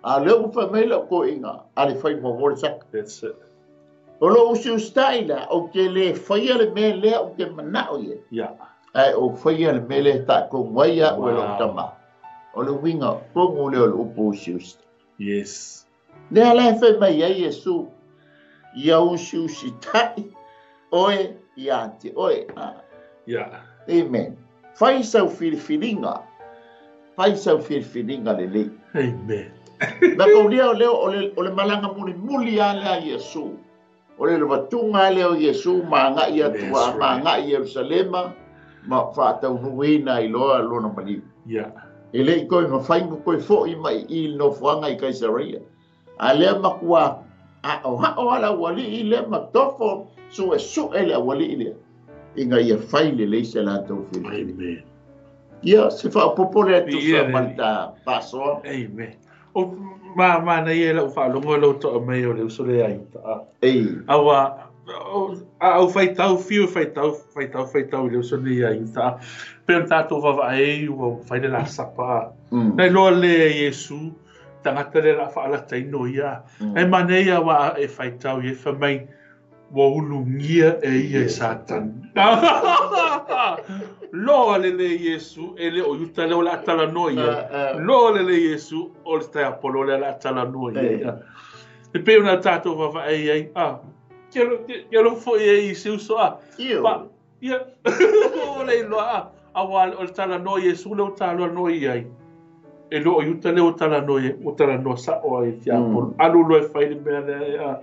a o lea ua fai mai la'u toeaina, a le fai muamua le saka. That's it. O lou usiusita'i la, ou te le faia le mea lea ou te mana'o i ai. Yeah. Ae ou faia le mea lea e taatonu ai a'u e lo'u tamā. O le uiga tonu lea o le upu usiusita'i. Yes. Lea la e fai mai ai Iesu, Ia usiusita'i oe ia te oe. Yeah. Amen. Fai sau filifiliga. Fai sau filifiliga lelei. Amen. Na kaulia o lea o le, o le malaga mulimuli lava lea a Iesu. O le lavatuga lea o Iesu ma agai atu a, ma agai i Ierusalema ma faataunuuina ai loa lona maliu. Yeah. E le i toe mafai ona toe foi mai i i le nofoaga i Kaisareia. A lea matua aʻoaʻo lava le aualii lea ma tofo suesue le aualii lea ina ia fai lelei se latou filifiliga. Amen. Ia, se faaopoopo lea e tusa Viia ma le le ta faasoa. Amen. O ma manaia i lau faalogo lau to'a mai o le uso lea ia Iuta. A. Ei. Aua a ou faitau, fiu e faitau, faitau, faitau i le uso nei ia Iuta. A. Pei ona tatou vaavaai ai ua fai le lasapa. A. Na iloa lea e Iesu tagata lea o le a faalataina o ia. A. Ae manaia aua e faitau i ai fai mai Ua ulugia e ia e Satani. Loa le le Iesu, e le o Iuta lea o le a talanoa i ai. Loa le le Iesu, o le taiapolo lea o le a talanoa i ai. E pei ona tatou vaavaai ai, a, ke alofa foi e i se uso, a, pa, ia, o le iloa, a, aua o le talanoa Iesu lea ua talanoa i ai. E le o Iuta lea ua talanoa i ai, ua talanoa sa'o ai i le tiapolo. Alu loa e fai le mea lea, a,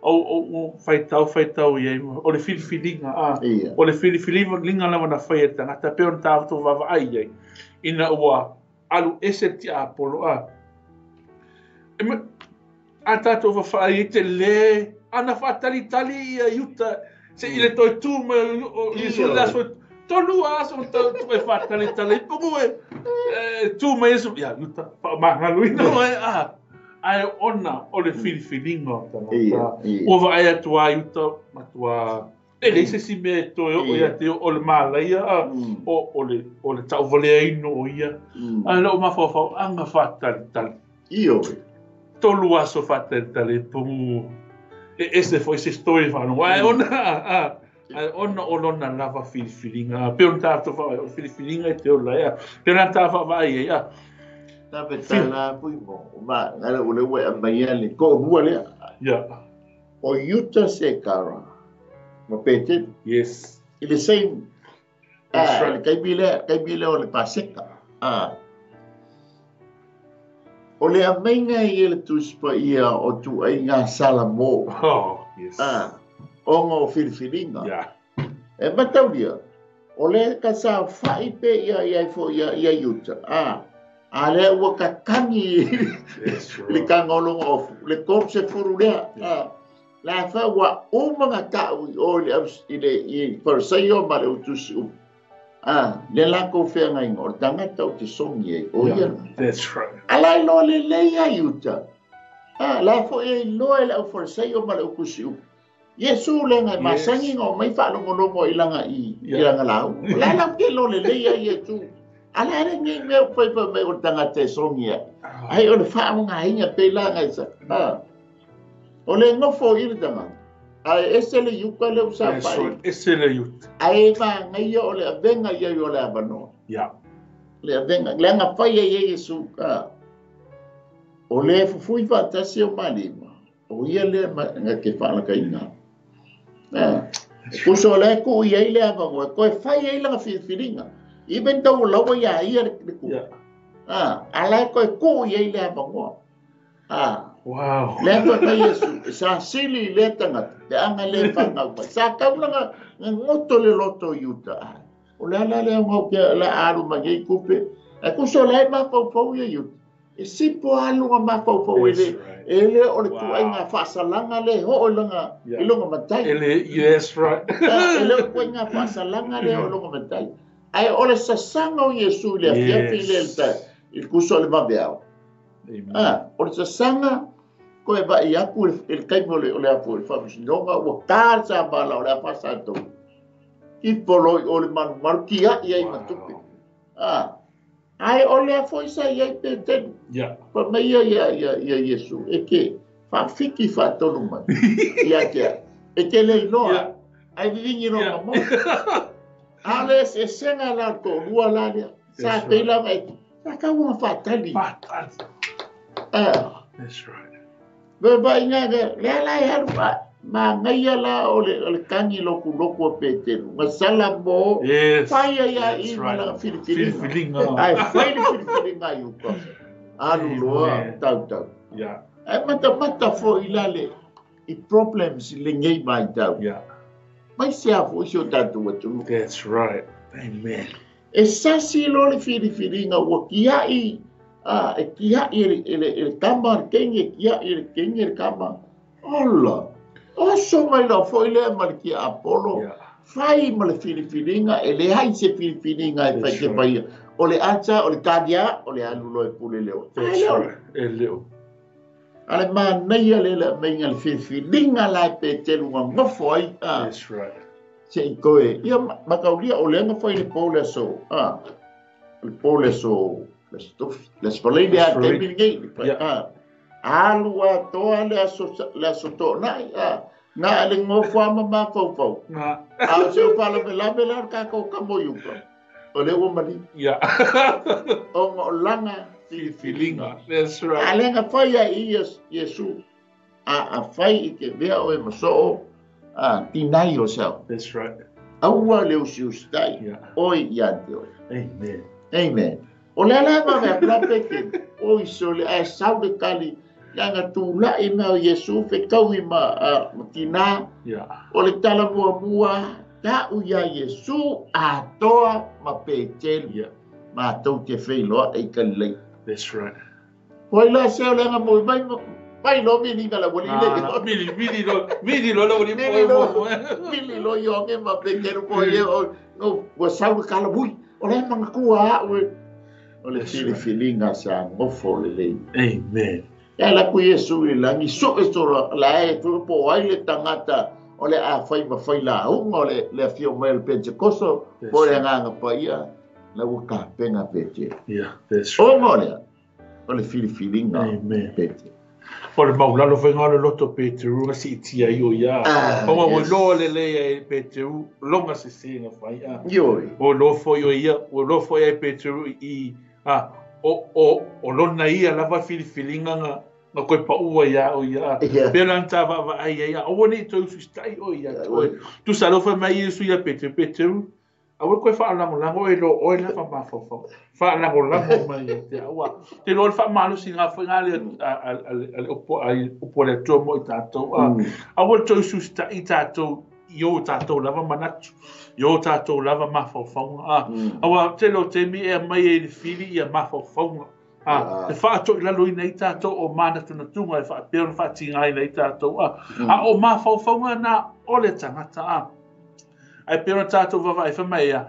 o faitau, faitau i ai, o le filifiliga, a, o le filifiliga lava na fai e le tagata, pei ona tatou vaavaai i ai, ina ua alu ese le tiapolo, a, e, a tatou vaavaai i tele, ana faatalitali ia Iuta, se i le toe tu mai o Iesu i le aso, tolu aso tau tu e faatalitali, pugu e tu mai Iesu, ia Iuta, faamagaloina oe, a, Ae ona o le filifiliga o tagata, ua vaai atu a Iuta, matua e leai se isi mea e toe oo ia te o le malaia, o le, o le tauvaleaina o ia. Ae lou mafaufau, aga faatalitali. Ioe. Tolu aso faatalitali, pau e ese foi se story faalogo. Ae ona, ae ona o lona lava filifiliga, pei ona tatou vaavaai, o le filifiliga e te ola ai, pei ona ta vaavaai ai, a. Na pe tala pui mo, ma, ngala o le ua e aumai le toalua lea. Yeah. O Iuta Sekara ma Petelu. Yes. I le same, That's ah, right. le taimi lea, taimi lea o le Paseka. Ah. O le aumaiga ia le Tusi Paia o ituaiga Salamo. Oh, yes. Ah, ona o filifiliga. Yeah. E mataulia, o le ka saofa'i pe ia ia foi ia ia Iuta. Ah, a lea ua kakagi That's le right. kagologa o le 30 lea. Yeah. Ah, la fa ua uma na ta'u i o i le aus i le i Farisaio ma le utusi upu. Ah, le lakou feagaiga o le tagata ou te sogi ai, o ia Yeah. lena. That's right. A la e iloa lelei a Iuta. Ah, la foi e iloa e le aufarisaio ma le utusi upu. Iesu leaga e masani Yes. ona omai faalogologo i laga i i Yeah. laga lauga. O la lau ke iloa lelei a Iesu. A le a le nei mea ua fai fai mai o le tagata e sogi ai. Ai o le faaogaina pe laga i sa. Ah. O le nofo i le tagata. Ae ese le iuka lea ua That's saofa'i. right. Ese le iuta. Ae vagaia o le avega ia i o le avanoa. Yeah. Le avega, leaga fai ai e Iesu. Ah. O le fufui faatasi o malima. O ia lea nga ke faalakaina. Ah. Puso o le ku i ai le avanoa, koe fai ai laga filifiliga. Even tau laua ia ia le ku. Yeah. Ah, ala e koe ku i ai le avanoa. Ah. Wow. Lea fai mai Iesu, sa sili i lea tagata, le aga le fagau mai. Sa tau laga nga goto le loto i uta. Ah, o le ala lea ngau ke la alu mai ai kupe. E kuso le mafaufau ia i uta. E sipo alu nga mafaufau e That's le, right. e le o le Wow. tuaiga faasalaga le oo i laga, Yeah. i loga matai. E le, yes, right. Ah, e le o tuaiga faasalaga le oo i loga matai. Ai o le sasaga o Iesu i le afiafi le i le kuso o le vaveao. O le sasaga koe vai aku i le taimi o le afu o le faamasinoga ua ta le samala o le a faasatou. I polo i o le malumalu tiai ai ma tupe. Ai o le afo isa i ai Petelu. Pa mai ia ia Iesu e ke faafiki faatolu mai. Ia te e te le iloa. Ai vivingi no mamo. Ale se senga la to lua la lea. Sa peila mai. Sa ka ua faatali. Faatali. That's right. Ve vai nga le la e halu ma ngaia la o le kangi loku loku o Petelu. Masala mo. Yes. Fai ia i mana filifiliga. Ai fai le filifiliga i uka. Alu loa tau tau. Yeah. Ai mata mata fo i lale i problems i le ngei mai tau. Yeah. Mai se afu i o tātou atunu. That's right. Amen. E sasi lo le filifiliga ua kiai e kiai e le kama le kenge, e kiai e le kenge le kama. Ola. Oso mai la foi le ma le kia Apollo. Yeah. Fai ma le filifiliga e le hai se filifiliga e fai te paia. O le ata, o le kadia, o le alu lo e pule leo. That's right. E leo. Ale manaia le la meinga le filifiliga la e Petelu nga ngofo ai. That's right. Se i koe. Ia makaulia o lea nga fai le po le aso. Le po le aso. Le stofi. Le sfolei le a temi ngei. Alu a toa le aso tōnai. Ngā le ngofo ama mafaufau. A se o palavelave la ka ko ka moiuka. O le ua mali. Yeah. O ngā langa filifiliga. That's right. A lenga fai a i Iesu. A fai i te vea o e masoo tinai o sao. That's right. Aua le usiustai. Yeah. Oi ia te oi. Amen. Amen. O le ala ma vea kula peke. Oi so le ae sau le kali. Ia tūla'i mea o Iesu fetaui ma tina. Yeah. O le tala muamua ta'u ia Iesu atoa ma Petelu. Yeah. Ma tou te feiloa e Galilei. That's right. Hoi la se o le nga moi mai mai lo mili nga la wali le. Mili mili lo mili lo la wali mo. Mili lo yo nge ma Petelu ko ye o no wa sau ka la bui. O le manga kua o le filifiliga sa ngofo le lei. Amen. Ia la ku Iesu i langi so e soro la e tu po ai le tangata o le a fai ma fai la unga o le afio mai le Pentecosto po le nganga pa ia la ua ka penga pete. Yeah, that's right. O ngole o le filifiliga. Amen. Pete. O le maulalo fai ngā le loto Peteru nga si itia i o ia. O ngā loa le lea e Peteru longa se se nga fai. Ioi. O lo foi o ia, o lo foi e Peteru i o lona ia lava filifiliga nga nga koe paua ia o ia. Pela nta va ai ia. O wone i tau sustai o ia. Tu sa lofa mai Iesu ia Peteru. Peteru. Awe koe whaalangolango e lo oe la whamafawhau. Whaalangolango mai e te aua. Te loa le whaamalosi ngā whai ngā le opo le atua mo i tātou. Awe le tau sustai tātou i o tātou lava manatu. I o tātou lava mawhawhaunga. Awa te lo te mi e mai e le whiri i a mawhawhaunga. Te whaato i lalo i nei tātou o mānatunatunga e whaapeo na whaatinga i nei tātou. A o mawhawhaunga nā ole tangata. Ai pera tātou vava e whamai ia.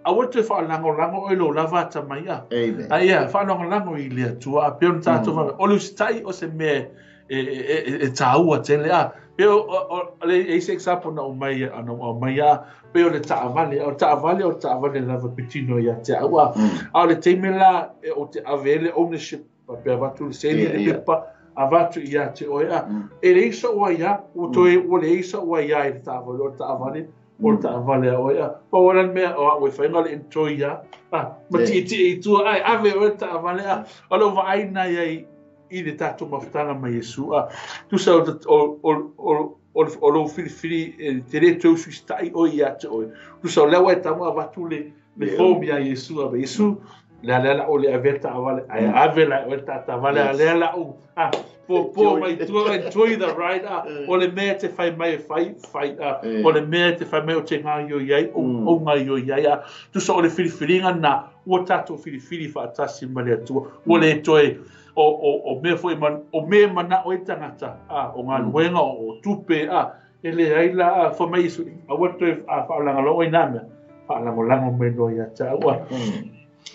Awa te whaalangolango o lo lava ata mai a. Amen. A ia, whaalangolango i le atua. A pera tātou vava. O le usitai o se mea e tāua tele a. Peo o le eise example na o mai a. Peo le taavale. O taavale o taavale lava pitino ia te aua. A o le teime la o te avele ownership. Pea vatu le seni le pepa. A vatu ia te oe a. E le isa ua ia. O toe o le isa ua ia i le taavale. O le taavale. O le taavale a oe a. Pa o lan mea o a whai le enjoy ia. Ma ti i tua ai ave o le taavale a. O le vaai nai ai i le tātou mafutanga mai Iesu a. Tusa o lo filifili te le tau suistai o ia te oe. Tusa o lewa e tamu a vatu le fomi a Iesu a. Iesu, lea lea la o le ave taavale. Ai ave la o le taavale a lea la o. Po mai tua enjoy the ride a. O le mea te whai mai e whai a. O le mea te whai mai o te ngā i o iai, o ngā i o iai a. Tusa o le filifiliga nā, ua tātou filifili whaatasi ma le atua. Ua le toe o mea foi man, o mea mana o e tangata, o ngā luenga, o tupe, e le ai la, wha mai isu, a ua toe whaalangalongo i nā mea. Faalagolago mai loa ia te au.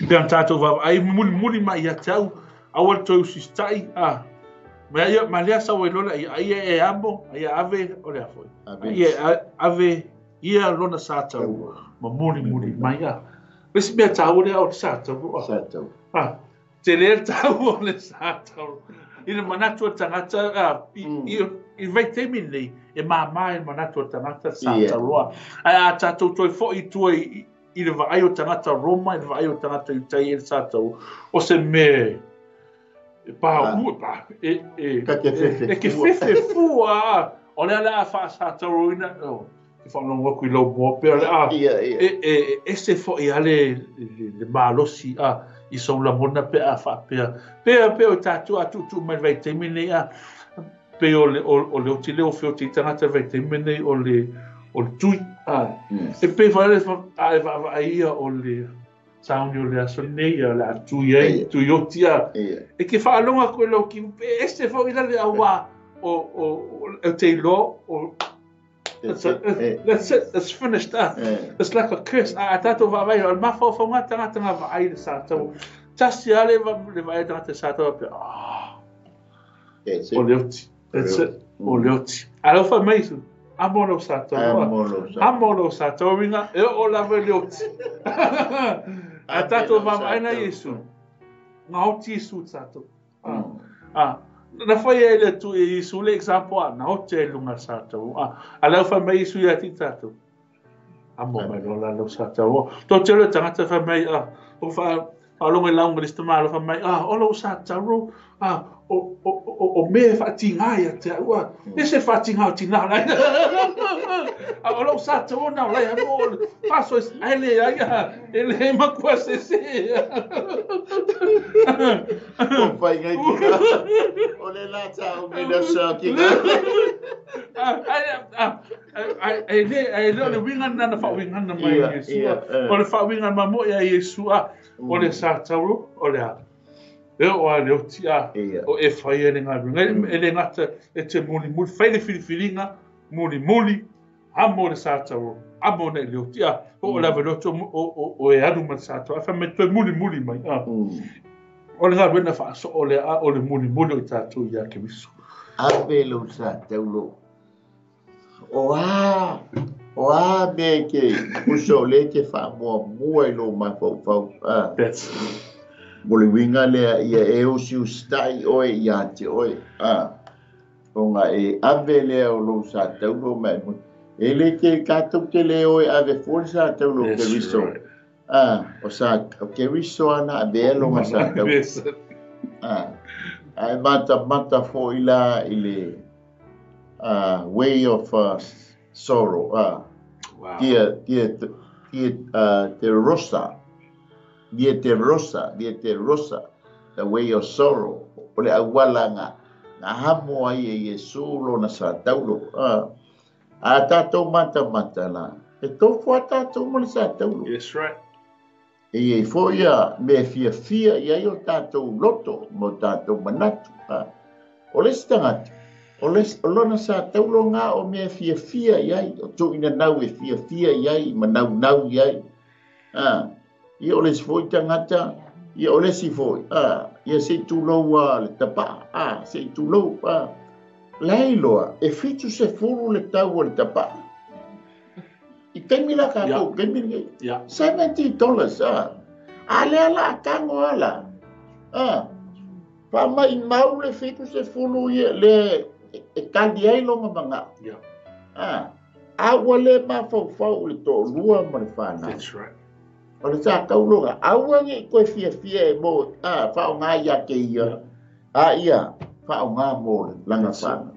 Pe ona tatou vaavaai mulimuli mai ia te au, aua le toe usisitai, a. Ma ia, ma lea sau ai loa lea, ai ia e amo, ai ia ave, o le a foi. Ave. Ai ia ave ia lona sa tau, ma mulimuli mai, a. Le isi mea taua lea o le sa tau, a. Sa tau. A, tele le taua o le sa tau. I le manatu o le tagata, a, i vaitaimi lenei, e māmā i le manatu o le tagata sa tauroa. Ae a tatou toe foi i tua i le vaai o tagata Roma, i le vaai o tagata Iutai e le sa tau, o se mea e pā ua, pā, e, Ka te fefe e ke fua. fefe fua, a. O lea le a wha sa tauroina, oh, te whanongo aku i lau moa pea, le a, e ese fo i ale le malosi, a, i sau lagona pe a whaapea. Pea, pea o tātou a tūtū mai vai teimi nei, a, pe o le, o le oti leo whio te tangata vai teimi nei o le, o le tui, a. E pe whaere a e vaa vaa ia o le sauni o le aso nei, a le a tui ai, tui oti, a. E ke whaalonga koe lau ki, e ese fo i lale a wā o te iloa, o, That's That's it. it. That's it. It's finished. It's like a curse. A tātou vaavai, o le mafaufauga tagata ga vaai le sa tau. Tasi lava le le vaai tagata sa tau pe, ah. That's it. O le oti. That's it. O le oti. A lau fai mai Isu, amo lau sa tau. Amo lau sa tau. Amo lau sa tau winga, e o lava le oti. A tātou vaavaai na Isu. Ngā oti Isu sa tau. Ah. Na whai e le tu e Isu le example a, na oti e lunga sa tau. A lau whai mai Isu ia ti tātou. Amo mai lola lau sa tau. Tō te le tangata whai mai, a, o wha, wha longo i launga lista maa, whai mai, a, o lau sa tau, a, o me wha tinga ia te au, a, e se wha tinga o tina lai. A, o lau sa tau na lai, a, o, paso e, ai le, ai, a, e le makua se se. O whai ngai ki ngā. O le la tā o me lau sa ki ngā. Ai le, ai le, o le winga nana wha winga na mai Yesu. O le wha winga ma mo ia Yesu, a, o le sa tau, o le a. E o a le oti a, o e whai e le ngā runga. E le ngata e te muli muli, whai le whiriwhiringa, muli muli, amo le sa tau, amo ne le oti a, o o lava le oti o e aru ma le sa tau, a whai me toe muli muli mai, a. O le ngā ruena whaaso o le a, o le muli muli o i tātou i a Keriso. Ave lo sa tau lo. O a, o a me ke uso le ke wha mua mua i lo mai fau fau. A. That's it. Mo le winga lea ia e osi ustai oe i a te oe. A. O ngā e ave lea o lo sa tau lo mai mu. E le ke kātou te le oe ave fōri sa tau lo That's Keriso. right. A, o sa, o Keriso ana ave e lo ngā sa tau. Yes. A. Ai mata mata fo i la i le, way of sorrow. Wow. Tia, tia, tia, te rosa. Via te rosa, via te rosa, the way of sorrow. O le awala ngā, ngā hamo ai e Yesu lo na sa taulo. A tātou mata mata la. E tō fua tātou mo le sa taulo. Yes, right. E e fo ia me fia fia ia i o tātou loto mo tātou manatu. O le sitangata, o le, o lona sa taulo ngā o me fia fia ia i, o tō ina nau e fia fia ia i, manau nau ia i. Ia o le sifoi tangata, ia o le sifoi, ia se tūlou a le tapa, se tūlou, Lai loa, e fitu se furu le tau o le tapa. I taimi la kātou, taimi nei. $70, A le ala, a tango ala. Pa mai mau le fitu se fulu ia, le, e kali ai longa manga. A ua le mafaufau le toʻalua ma le whanau. That's right. O le sa tauloga, aua nge koe fia fia e mo, whao ngā ia ke ia. A ia, whao ngā mō le langa whana.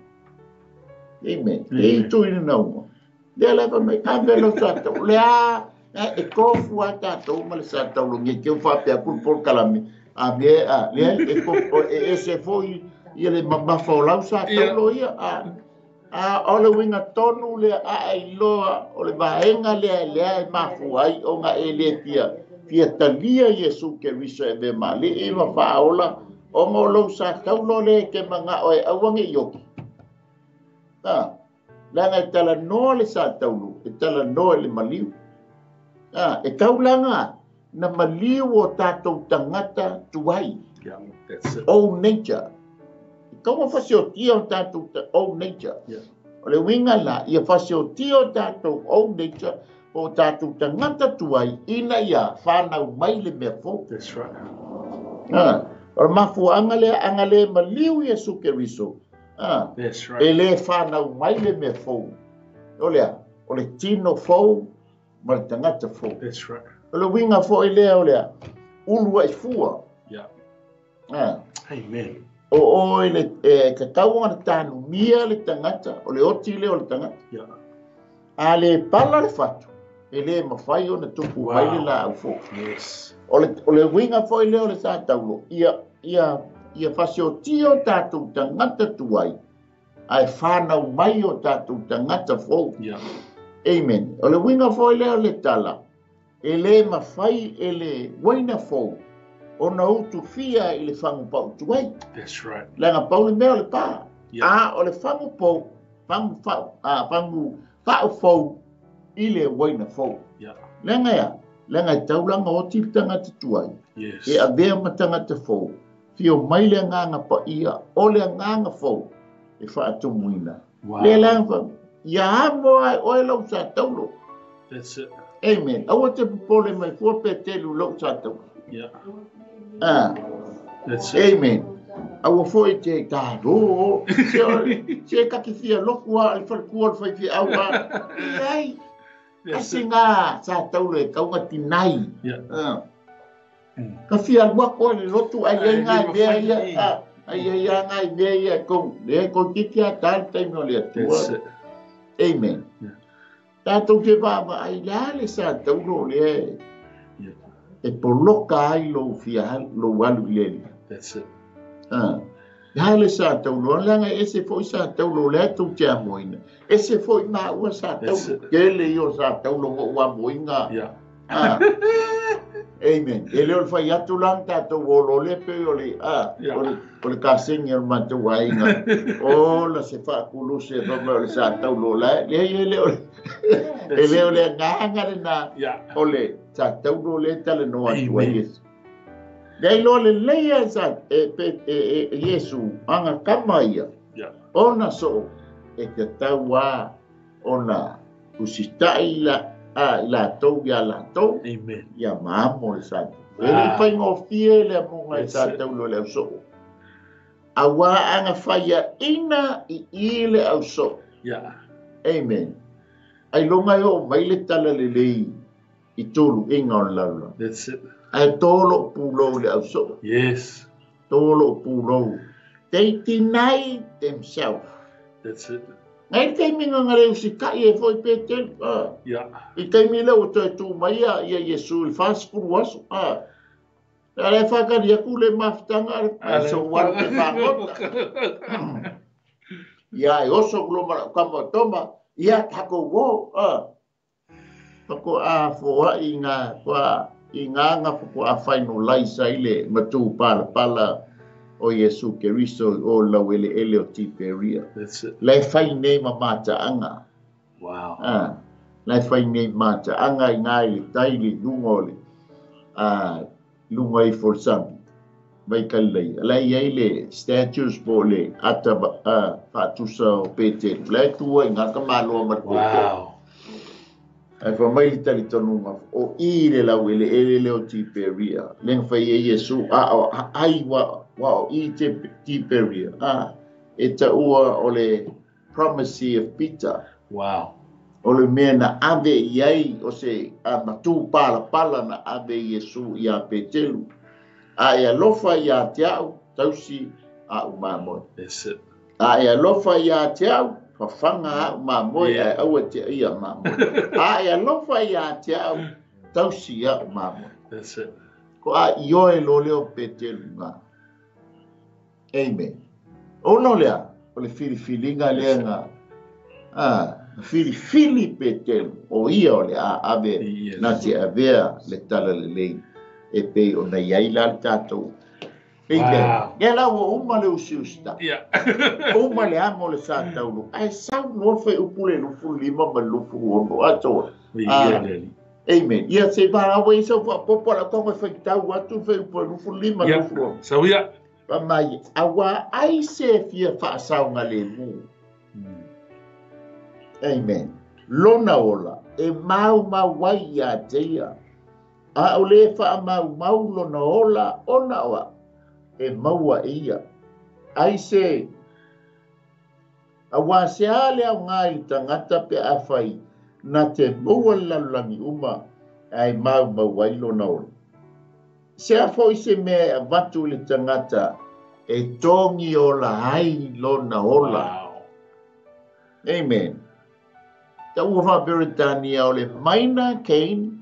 Amen. E i tui na naunga. Lea lewa mai, a velo sa tau, le a, e kofu a tātou ma le sa taulo, nge keu whapea kul por kalami. A me, a, lea, e kofu, e ese foi, ia le mamafa o lau sa taulo ia, a, a, o le winga tonu lea, a, e iloa, o le vaenga lea, lea e mafu ai, o ngā e le fia, fia talia Yesu Keriso e ve ma le, e ma whaola, o ngō lou sa taulo le ke manga o e auange i oki. Langa e tala noa le sa taulu, e tala noa le maliu. E taulanga na maliu o tātou tangata tuai. Yeah, that's it. Old nature. E kaua fasiotia o tātou old nature. Yeah. O le winga la, ia fasiotia o tātou old nature o tātou tangata tuai ina ia whanau mai le mea fou. That's right. O le mafuaanga lea aga le maliu Iesu Keriso. That's right. E le whanau mai le mea fou. O lea, o le tino fou ma le tagata fou. That's right. O le winga foi lea o lea, ulu ai fua. Yeah. Amen. O oe le e tatau ona tanumia le tagata, o le oti lea o le tagata. Yeah. A le pala le fatu, e le mafai ona tupu mai le laau fou. Yes. O le winga foi lea o le sa taulo, ia fasiotia o tātou tagata tuai, ae whanau mai o tātou tagata fou. Yeah. Amen. O le winga foi lea o le tala, e le mafai e le waina fou, ona utu fia i le whangu pau tuai. That's right. Langa pau le mea o le pā. Yeah. A o le whangu pau, whangu whau fou i le waina fou. Yeah. Langa ia, langa i taulanga o tili tangata tuai. Yes. E avea ma tangata fou. Fio mai le nganga pa ia, o le nganga fou, e whaatumuina. Wow. Le langa, ia amo ai oe lau sa taulo. That's it. Amen. Aua te pupole mai fua pe telu lau sa taulo. Yeah. That's it. Amen. Aua foi te tāro, se kaki fia loku a, le whalekua le whai fia au a. Ai, ase ngā sa taulo e kaunga tinai. Yeah. Ka fia luako le lotu ai ai ngā mea ia, ai ai ngā mea ia, kong, le kong titi a tāle taimi o le atua. That's it. Amen. Yeah. Tātou te vava ai la le sa taulo le Yeah. e poloka ai lou fia lou alu i le. That's it. La le sa taulo, langa ese foi sa taulo le atu te amoina. Ese foi ma ua sa taulo. Kele io sa taulo mo ua moinga. Yeah. Amen. E leo le whai atu lang tātou o lo le pe o le o le kasengi o le mātou ainga. O la se whaakulu se whama o le sa taulo la. Le e leo e leo le nganga le nā o le sa taulo le tale noa tua Yesu. Nei lo le leia sa e Yesu anga kama ia. Ona so e te tauā ona usitai la la tau ia la tau. Amen. Ia maamo le sa. E le whai ngō le amonga i sa taulo le au soo. Awa anga whaia ina i le au soo. Yeah. Amen. Ai longa i o mai le tala le lei i tolu inga o laula. That's it. Ai tōlo pūlou le au soo. Yes. Tōlo pūlou. They deny themselves. That's it. Ngai te minga ngā reo si kai e foi pe telu. Yeah. I te mila o te tū mai ia Yesu i whaspuru aso. Ara e whakari aku le mawhitanga ai so waru te whakota. Ia e oso kulo mara kama toma. Ia tako wo. Pako a foa i ngā kwa i ngā ngā pako a whaino laisa i le matu pala pala o Yesu Keriso o lauele ele o Tiperia. That's it. Lai whai nei ma mata anga. Wow. Lai whai nei mata anga i ngā i le tai le lunga o le lunga i Folsambi. Mai kalei. Lai ai le statues po le ata whatusa o Petelu. Lai tua i ngā kamaloa ma te. Wow. Ai fa mai le talitonunga o i le lauele ele le o Tiperia. Lenga whai e Yesu a o ai wa o i te Tiperia. E taua o le promise of Peter. Wow. O le mea na ave i ai o se matu pala pala na ave i Yesu i a Petelu. A e alofa i a te au, tausi a umamoe. That's it. A e alofa i a te au, whawhanga a umamoe, yeah. A aua te ia mamoe. A e alofa i a te au, tausi a umamoe. That's it. Ko a ioe lo leo Petelu ngā. Amen. Ono lea, o le filifilinga lea ngā. Filifili Petelu, o ia o le a ave, yes. Nā te avea le tala le lei. E pei o nei ai la le tātou. Wow. Ia la ua uma le usi usita. Yeah. Uma le amo le sa taulu. Ai sau no whai upu le lufu lima ma lufu ono atoa. Amen. Ia se varawa i sau faapopo la tonga whaitau atu whai rufu lima rufu. Sauia. Pa mai, awa ai se fia whaasaunga le mu. Amen. Lona ola, e mau mau wai ia teia. A o le wha mau mau lona ola, ona oa. E maua ia. Ai se, awa se ale au ngai tangata pe a whai, na te maua lalulagi uma ai mau mau ai lona ola. Se a foi se mea e avatu i le tagata e togi ola ai lona ola. Wow. Amen. Taua faaperetania o le minor gain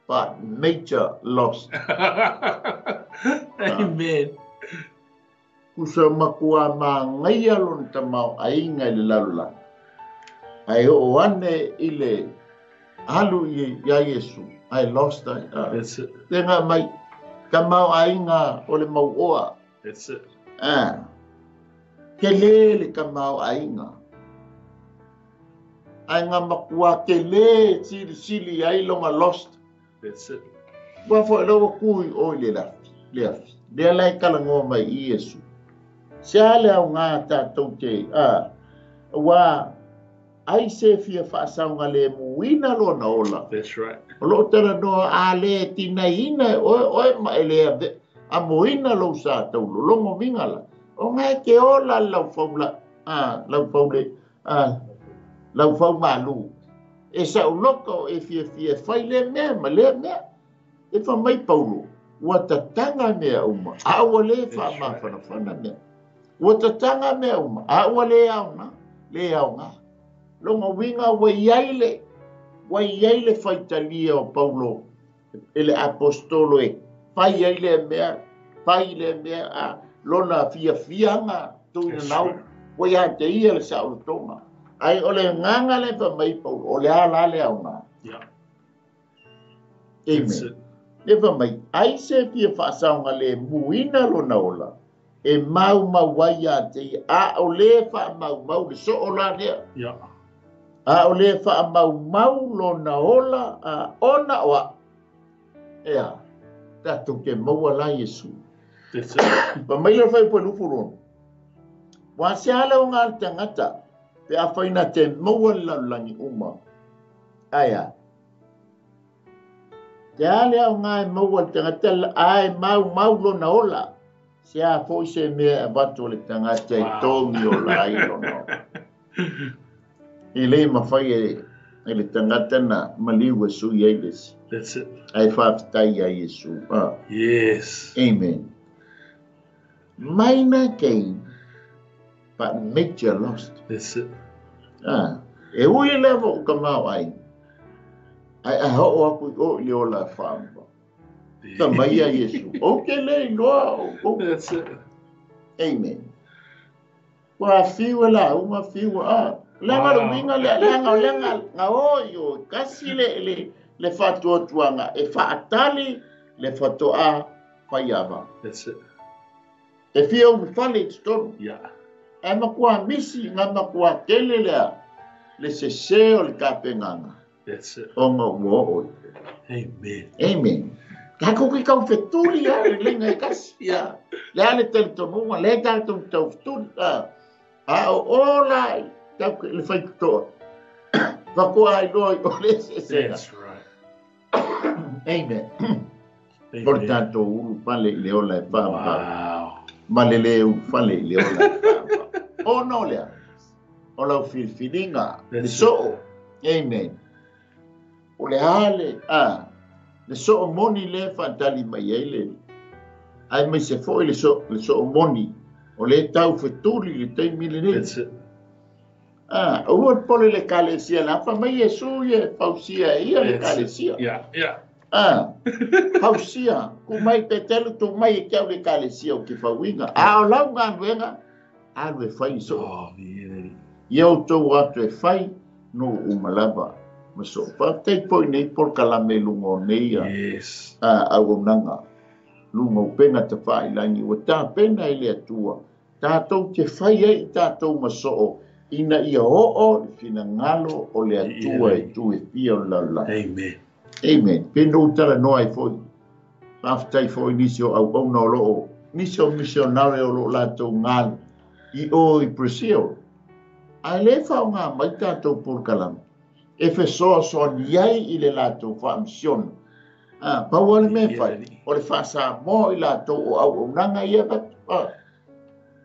but major loss. Amen. Kusa makua magaia lona tamaoaiga i le lalolagi. Ae oo ane i le alu iā Iesu, ae lost ai. That's it. Tega mai, tamaoaiga o le mauoa. That's it. Tele le tamaoaiga. Ae ga makua tele silisili ai loga lost. That's it. Ua foʻi lau kui o i le lafi, le afi. Lea la e kalagoa mai i Iesu. Se a le aogā tatou te, ua ai se fia faasaoga lemuina lona ola. That's right. O loo talanoa a le tinaiina e oe oe ma e le ave amoina lou sa taulologo viga la. O ngae ke ola le laufau la, laufau le, laufau malu. E saʻuloka o e fiafia e fai lea mea ma lea mea. E faamai Paulo, ua tataga mea uma, a ua lē faamafanafana mea. Ua tataga mea uma, a ua lē aoga, lē aoga. Loga uiga ua iai le, ua iai le faitalia o Paulo e le apostolo e fai ai lea mea, fai lea mea, a lona fiafiaga tuuina nau, ua ia te ia le saolotoga. Ai o le agaga le faamai Paulo, o le a la le aoga. Yeah. Amen. Le faamai, ai se fia faasaoga lemuina lona ola, e maumau ai ia te ia, a o le faamaumau le soo la lea. Yeah. A o le faamaumau lona ola, a ona o a'u. Ea, tatou te maua la Iesu. That's it. Faamai le whai po lufu rono. Wa se ala o ngā tangata, pe a whaina te maua le lalulagi uma. Aia. Te ale au ngā e maua le tangata, ae mau mau lona ola. Se a foi se mea e avatu le tagata e togi ola ai lona ola. E le mafai e le tagata na maliu e sui ai le isi. That's it. Ae faafetai iā Iesu. Yes. Amen. Minor gain, but major loss. That's it. E ui lava o ka maoaiga. Ae a oo aku i o i le ola e whaamua. Ta mai a Iesu. O ke le iloa o kou. That's it. Amen. Ua fiu e la unga fiu a. Leaga le uiga lea, leaga o leaga nga o i o kasi le le faatuatuaga e faatali le fatoa faiava. That's it. E fia umi fale i totonu. Yeah. Ae makua misi nga makua tele lea le sese o le tapenaga. That's it. Ona ua oo i. Amen. Amen. Tatou ke tau fetuli a le lenga e kasi. Yeah. Le a le talitonuga, le tatou tau fetuli. A o ola i tau ke le whaitotoa. Whakoa ai loa i o le esesega. That's right. Amen. Amen. O le tatou ulu fale i le ola e whaamau. Wow. Ma le le ulu fale i le ola e whaamau. Ona o lea. O lau filifiliga. Le That's it. soo. Amen. O le a le, le soo moni le whaatali mai ai le. Ai mai se foi le so, le soo moni. O le tau fetuli le taimi lenei. That's it. Ua pole le kalesia la fa mai Iesu ye pausia ia le That's it. kalesia. Yeah, yeah. Pausia, ku mai petelu tu mai e kia le kalesia o ki whauinga. A o lau ngā nuenga, alu e whai so. Oh, yeah. Ia o tau atu e whai, no umalava. Ma so, pa te poi nei por kalame lungo nei ia. Yes. Au nanga. Lungo penga te whai langi. Ua tā pena i le atua. Tātou te whai ai tātou masoo. Ina ia oo le finangalo o le atua e tu e pia o la la. Amen. Amen. Pe no tala noa ai foi. Faafetai foi nisi o auauna o loo, nisi o missionary o loo latou galu i o i Brazil. Ae le faaaoga mai tatou polokalame e fesoasoani ai i le latou faamisiona. A, pau lava le mea e fai, o le faasamoa i latou o auaunaga ia e avatu. A,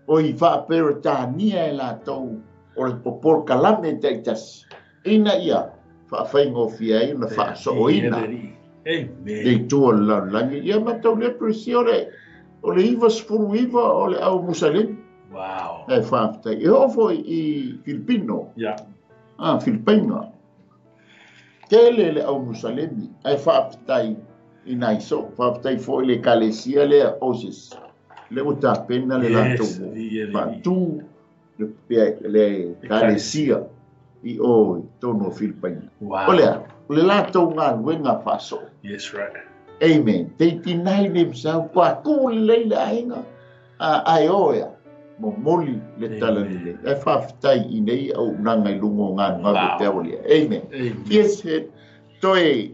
o i faaperetania e latou o le polokalame taitasi ina ia faafaigofie ai ona faasooina le itu o le lalolagi. Ia matou le Brazil o le 99 o le au Musalemi. Wow. E faafetai. E oo foi i Filipino. Yeah. Ah, Filipaina. Tele le au Musalemi. Ae faafetai i nai soo. Faafetai foi le ekalesia lea Oses. Le ua tapena le latou faatu le ekalesia i o i totonu o Filipaina. Wow. O lea, o le latou galuega faasoo. Yes, right. Amen. 39 themselves, kua tu lelei le aiga, ae o ea, momoli le tala lelei. Ae faafetai i nei auaunaga i luga o galugalu Wow. e te awalia. Amen. Amen. Yes, he toe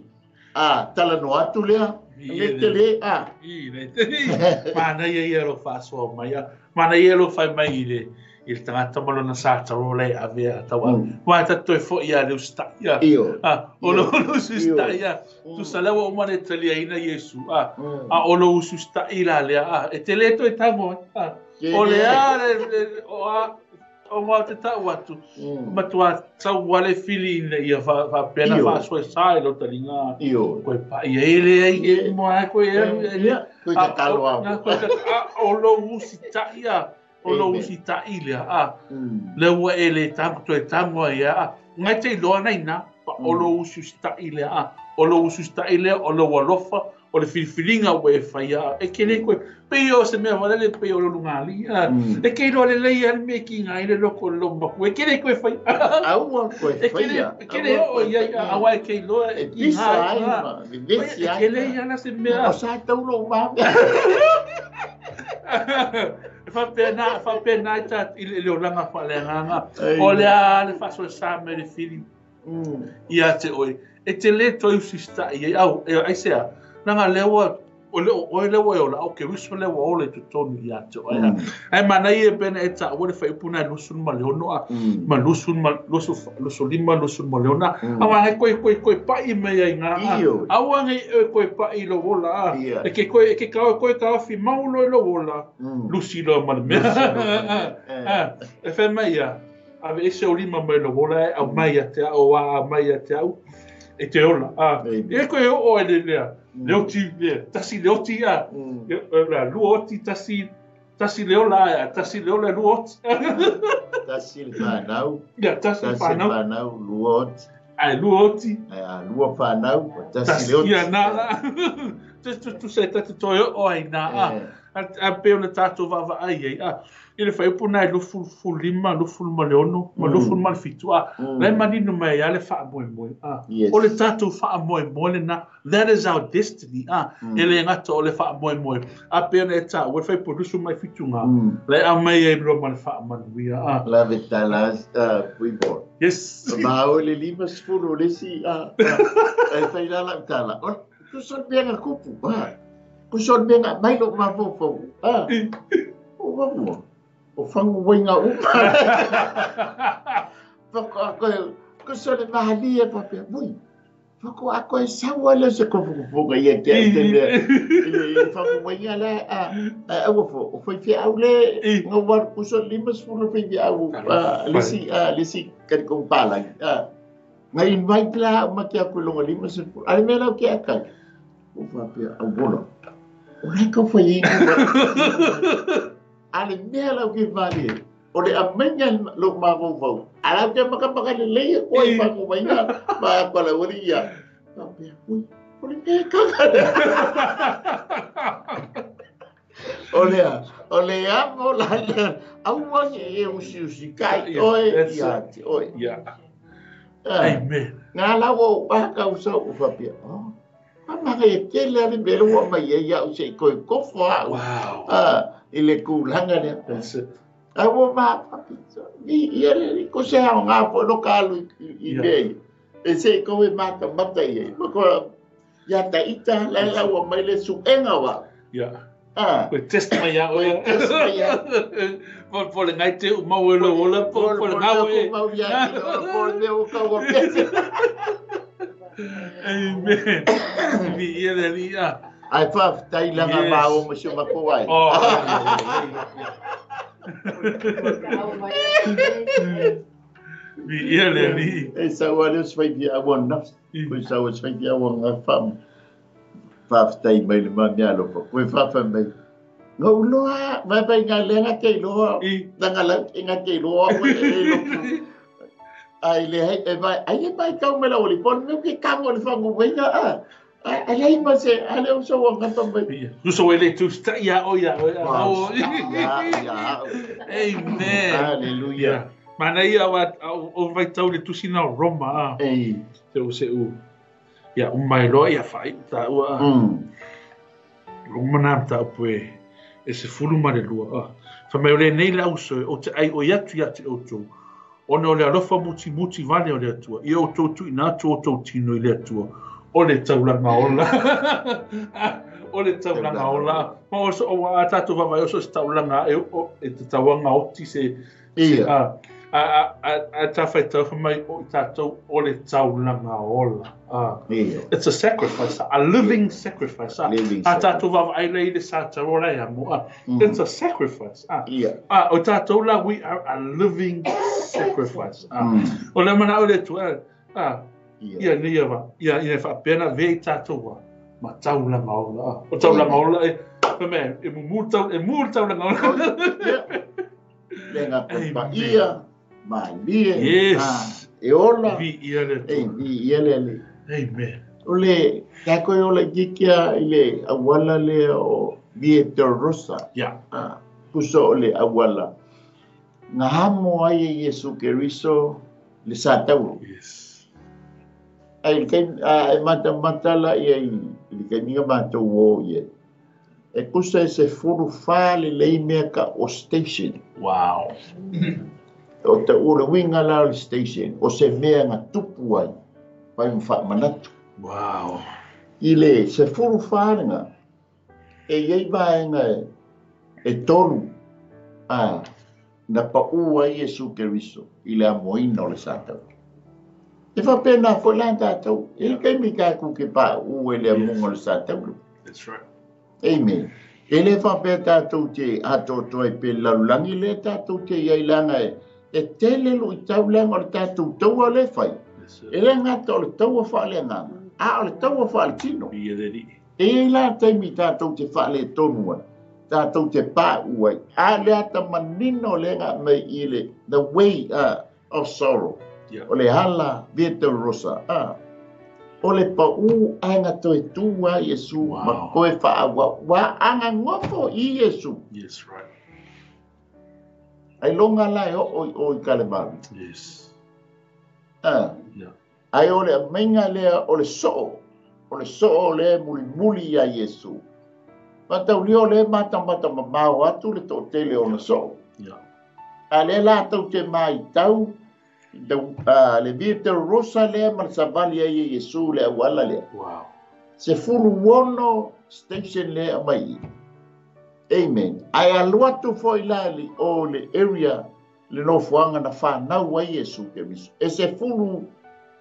talanoa atu lea, le tele a. I, le tele. Manaia ia lo faasoa mai. Manaia lo fai mai i le i le tagata ma lona sa taro le ave a tau ave. Wa ta toe foi ia le usta ia. Io. O lo usta ia. Tu sala wa uma le talia ina Yesu. A o lo usta ila le a. E te le toe tango. O le a le o a o ngā te tau atu. Matua tau wale fili ina ia fa pena fa soe sa e lo talinga. Io. Koe pa ia ele ai e moa koe e Ia. Koe te talo au. O lo usita ia. O lo usita ia a. Le ua ele tango toe tango ia a. Ngai te iloa nei na. O lo usita ia a. O lo usita ia o lo alofa. O le filifilinga ua e whaia. E ke le koe, pei o se mea walele pei o lo lungali. E ke iloa le lei ale me ki ngai le loko lo maku. E ke le koe whaia. Aua koe whaia. E ke le o ia awa e ke iloa e ki ngai. E E ke le ia la se mea. O sa taulo mā. E whapena i ta i le olanga whaleanganga. O le a le whasoe sa me le fili. Ia te oe. E te le toi usista i au. E aisea. Nanga lewa o le o lewa e ola o ke wiso lewa ole te tonu i ate o ea. Ai mana i e pena e ta ua le whaipuna e lusun ma leono a ma lusun ma lusu lima lusun ma leona. Awa ngai koe koe koe pai mea i ngā a. Awa ngai e koe pai lo ola a. E ke koe e ke kao koe kao fi maulo e lo ola. Lusi loa ma le mea. E whai mai ia. Ave ese o lima mai lo ola e au mai a te au a mai a te au. E te ola. E koe o e le lea. Le oti, tasi le oti a, lua oti, tasi, tasi le ola, tasi le ola, lua oti. Tasi le whanau. Ya, tasi le whanau. Tasi le whanau, lua oti. Ai, lua oti. Ai, lua whanau, tasi le oti. Ia, nā, nā. Tu se tati toi o ai, nā, a. A pe o le tātou vava ai ai, a. I le whaiupu nai lufu lima, lufu ma leono, ma lufu ma le fitu, a. Lai manino mai a le wha moe moe, a. O le tātou wha moe moe le nā, that is our destiny, a. E le ngata o le wha moe moe. A pe ona e tā, o le whaiupu lusu mai fitu ngā. Lai a mai e mro ma le wha manuia, a. La vetala, puibor. Yes. Ma o le lima sfulu le si, a. E whaila la tala. Tu son benga kupu, a. Ku son benga mai lo mafofo, a. O mamua. O whangu wainga upa. Whako ako e, ko sone mahalia papea, mui. Whako ako e sawa le se kofukufuka ia te au te mea. I whangu wainga la, a aua fo, o whai au le, ngā waru, ku son lima sfulu whai au, lisi karikong pālangi. Ngai invite la, ma kia koe longa lima sfulu, ale mea lau kia akai. O whapea, au bola. O lai kau whai inga. Ale mea lau ki whare, o le amainga lo mawau. Ala te makamaka le leia koe i whangu mainga, ma kola wali ia. Whapea, ui, o le mea kaka. O lea, o le amo la lea, auangi e usi usi kai, oe, ia te, oe. Amen. Ngā lawa o wāka usa o whapea, oh. Amanga e tele ale mea ua mai e ia u se i koe kofo au. Wow. I le kūlanga lea. That's it. A ua māpapi. Ia le ko se hao ngā po no ka alu i mea ia. E se i koe māka mata ia. Ma koa Ia ta ita la la ua mai le suʻega wa. Ia. Ah. Koe test mai ia oe. Koe test mai ia. Po le ngai te u mau e lo ola, po le ngau e. Po le ia ki po le mea o kau o pese. Amen. Vi ia le li a. Ai faafetai langa Yes. ma o ma si o matou ai. Oh. Vi ia le li. E sau ale o se fai fia aua nafsi. Koe sau o se fai fia aua ngā wham. Faafetai mai le ma mea alofa. Koe whawhai mai. Ngau loa, mai pai ngā lenga te loa. I. Nanga lau te ngā te loa. Koe e lopu. Ai le hei, e vai, ai e mai kau me la oli. Pon me ke kango le whangu wenga a. Ai ai ma se, ale o sau ngata mai. Ia. Uso ele tu sta ia o ia o ia. Wow, ia, ia. Amen. Hallelujah. Mana ia wa o vai tau le tusi na o Roma a. Ei. Se o se u. Ia o mai loa ia fai ta ua. Roma na ta pue. E se fulu ma le lua a. Fa mai o le nei la uso o te ai o ia tu ia te o tu. Ona o le alofa muti muti vale o le atua. Ia o tō tui nā tō tō tino i le atua. O le taulanga ola. O le taulanga ola. Ma o so o a tātou vavai o so se taulanga e o e te tauanga oti se Ia. A tā whai tau mai o i tātou o le taulanga ola. Ia. It's a sacrifice, a living sacrifice. Living A tātou vavai lei le sa tarola ia mo. It's a sacrifice. Ia. O tātou la, we are a living sacrifice. O le mana o le tu, Ia. ia ni ia va. Ia, ia whaapena ve i tātou wa. Ma taulanga ola. O taulanga ola e, pa me, e mumu tau, e mu taulanga ola. Ia. Lenga Amen. pa ia, ma lie. Yes. E ola. Vi ia le E tu. vi ia le le. Amen. O le, tā koe ola kikia i le awala le o Via Dolorosa. Ia. Puso o le awala. Ngā hamo ai e Yesu Keriso le sa tauro. Yes. Ai, le kai, a, e mata matala ia i, i le kai minga mātou o ia. E kusa e se furu whā le lei mea ka o station. Wow. O te ura winga la o le station. O se mea ngā tupu ai. Pai mwha manatu. Wow. I le se furu whā ngā. E iei vaenga e tolu. A, na pa ua Yesu Keriso. I le amoina o le sātau. E whapena fo lan tātou. E kai mi kā ku ke pa ua le amunga o le sātau. That's right. Amen. E le whapea tātou te atotoa i pe lalulangi le tātou te iai langa e. E tele lo i taulanga o le tātou taua le whai. Yes, sir. E le ngata o le taua whaale nganga. A o le taua whaale tino. Ia le ri. E i la taimi tātou te whaale tonua. Tātou te pā uai. A le ata manino le ngā mei i le the way of sorrow. Yeah. O le hala Via Dolorosa. O le pau anga toe tua Yesu. Wow. Ma koe whaawa. Wa anga ngofo i Yesu. Yes, right. Ai longa la e o o o i Kalemari. Yes. Yeah. Ai o le mainga lea o le so'o. O le so'o le muli muli ia Yesu. Matau lio le mata mata mamao atu le tō tele o le so'o. Yeah. A le la tau te mai tau, le Via Dolorosa lea ma le savali ai e Yesu le awala lea. Wow. Se fulu wono station lea mai. Amen. Ai alu atu foi la li o le area le nofoaga na whanau ai Yesu Keriso. E se fulu,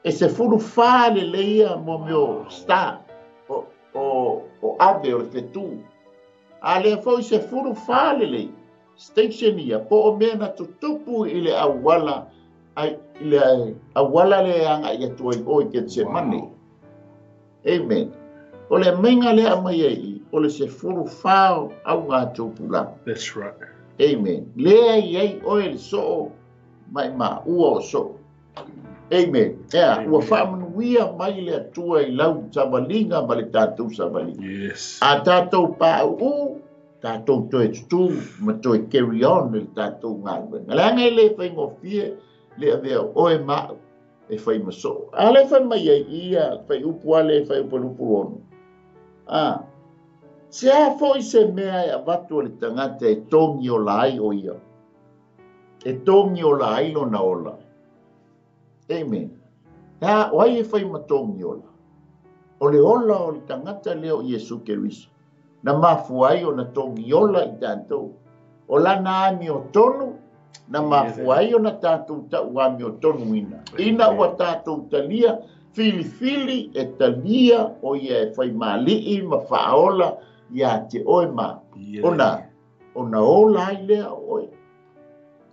e se fulu wha le leia mo meo star o ave o le whetū. A lea foi se fulu wha le lei station ia po o mea na tutupu i le awala ai, i le awala le anga ia tuai o i ke te mane. Wow. Amen. O le menga lea mai ai, o le se furu whao au ngā tūpulanga. That's right. Amen. Lea i ai oe le so'o mai ma ua o so'o. Amen. Ea, Amen. ua whaamanuia mai le atua i lau savalinga ma le tātou savalinga. Yes. A tātou pāu u, tātou toe tutu ma toe carry on le tātou ngāluenga. Leanga i le whaingofie le avea oe ma'u e whai maso. A le whai mai ai ia, whai upu ale, whai upu lupu ono. A, se a foi se mea e avatu o le tangata e tongi o la ai o ia. E tongi o la ai lona ola. Amen. A, o ai e whai matongi ola. O le ola o le tagata lea o Iesu Keriso. Na mafua ai ona togiola i tatou. O lana amiotonu, na mafua ai ona tatou ta'u amiotonuina. Ina ua tatou talia, filifili e talia o ia e faimāli'i ma faaola iā te oe ma. Ona, ona ola ai lea o oe.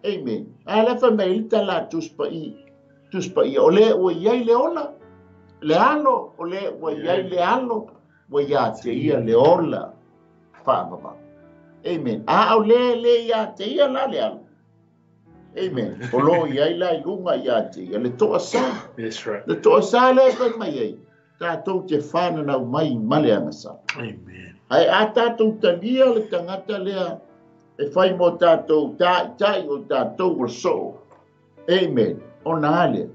Amen. A le fai mai le tala a Tusi Paia. Tusi Paia, o le ua i ai le ola, le alo, o le ua i ai le alo, ua iā te ia le ola faavavau. Amen. A o le le iā te ia la le alo. Amen. O lo i ai la i luga iā te ia, le toasā. That's right. Le toasā le fai mai ai, tātou te whananau mai ma le agasala. Amen. Ae a tātou talia le tagata lea e fai mo tātou tāitai o tātou o soo. Amen. Ona a lea,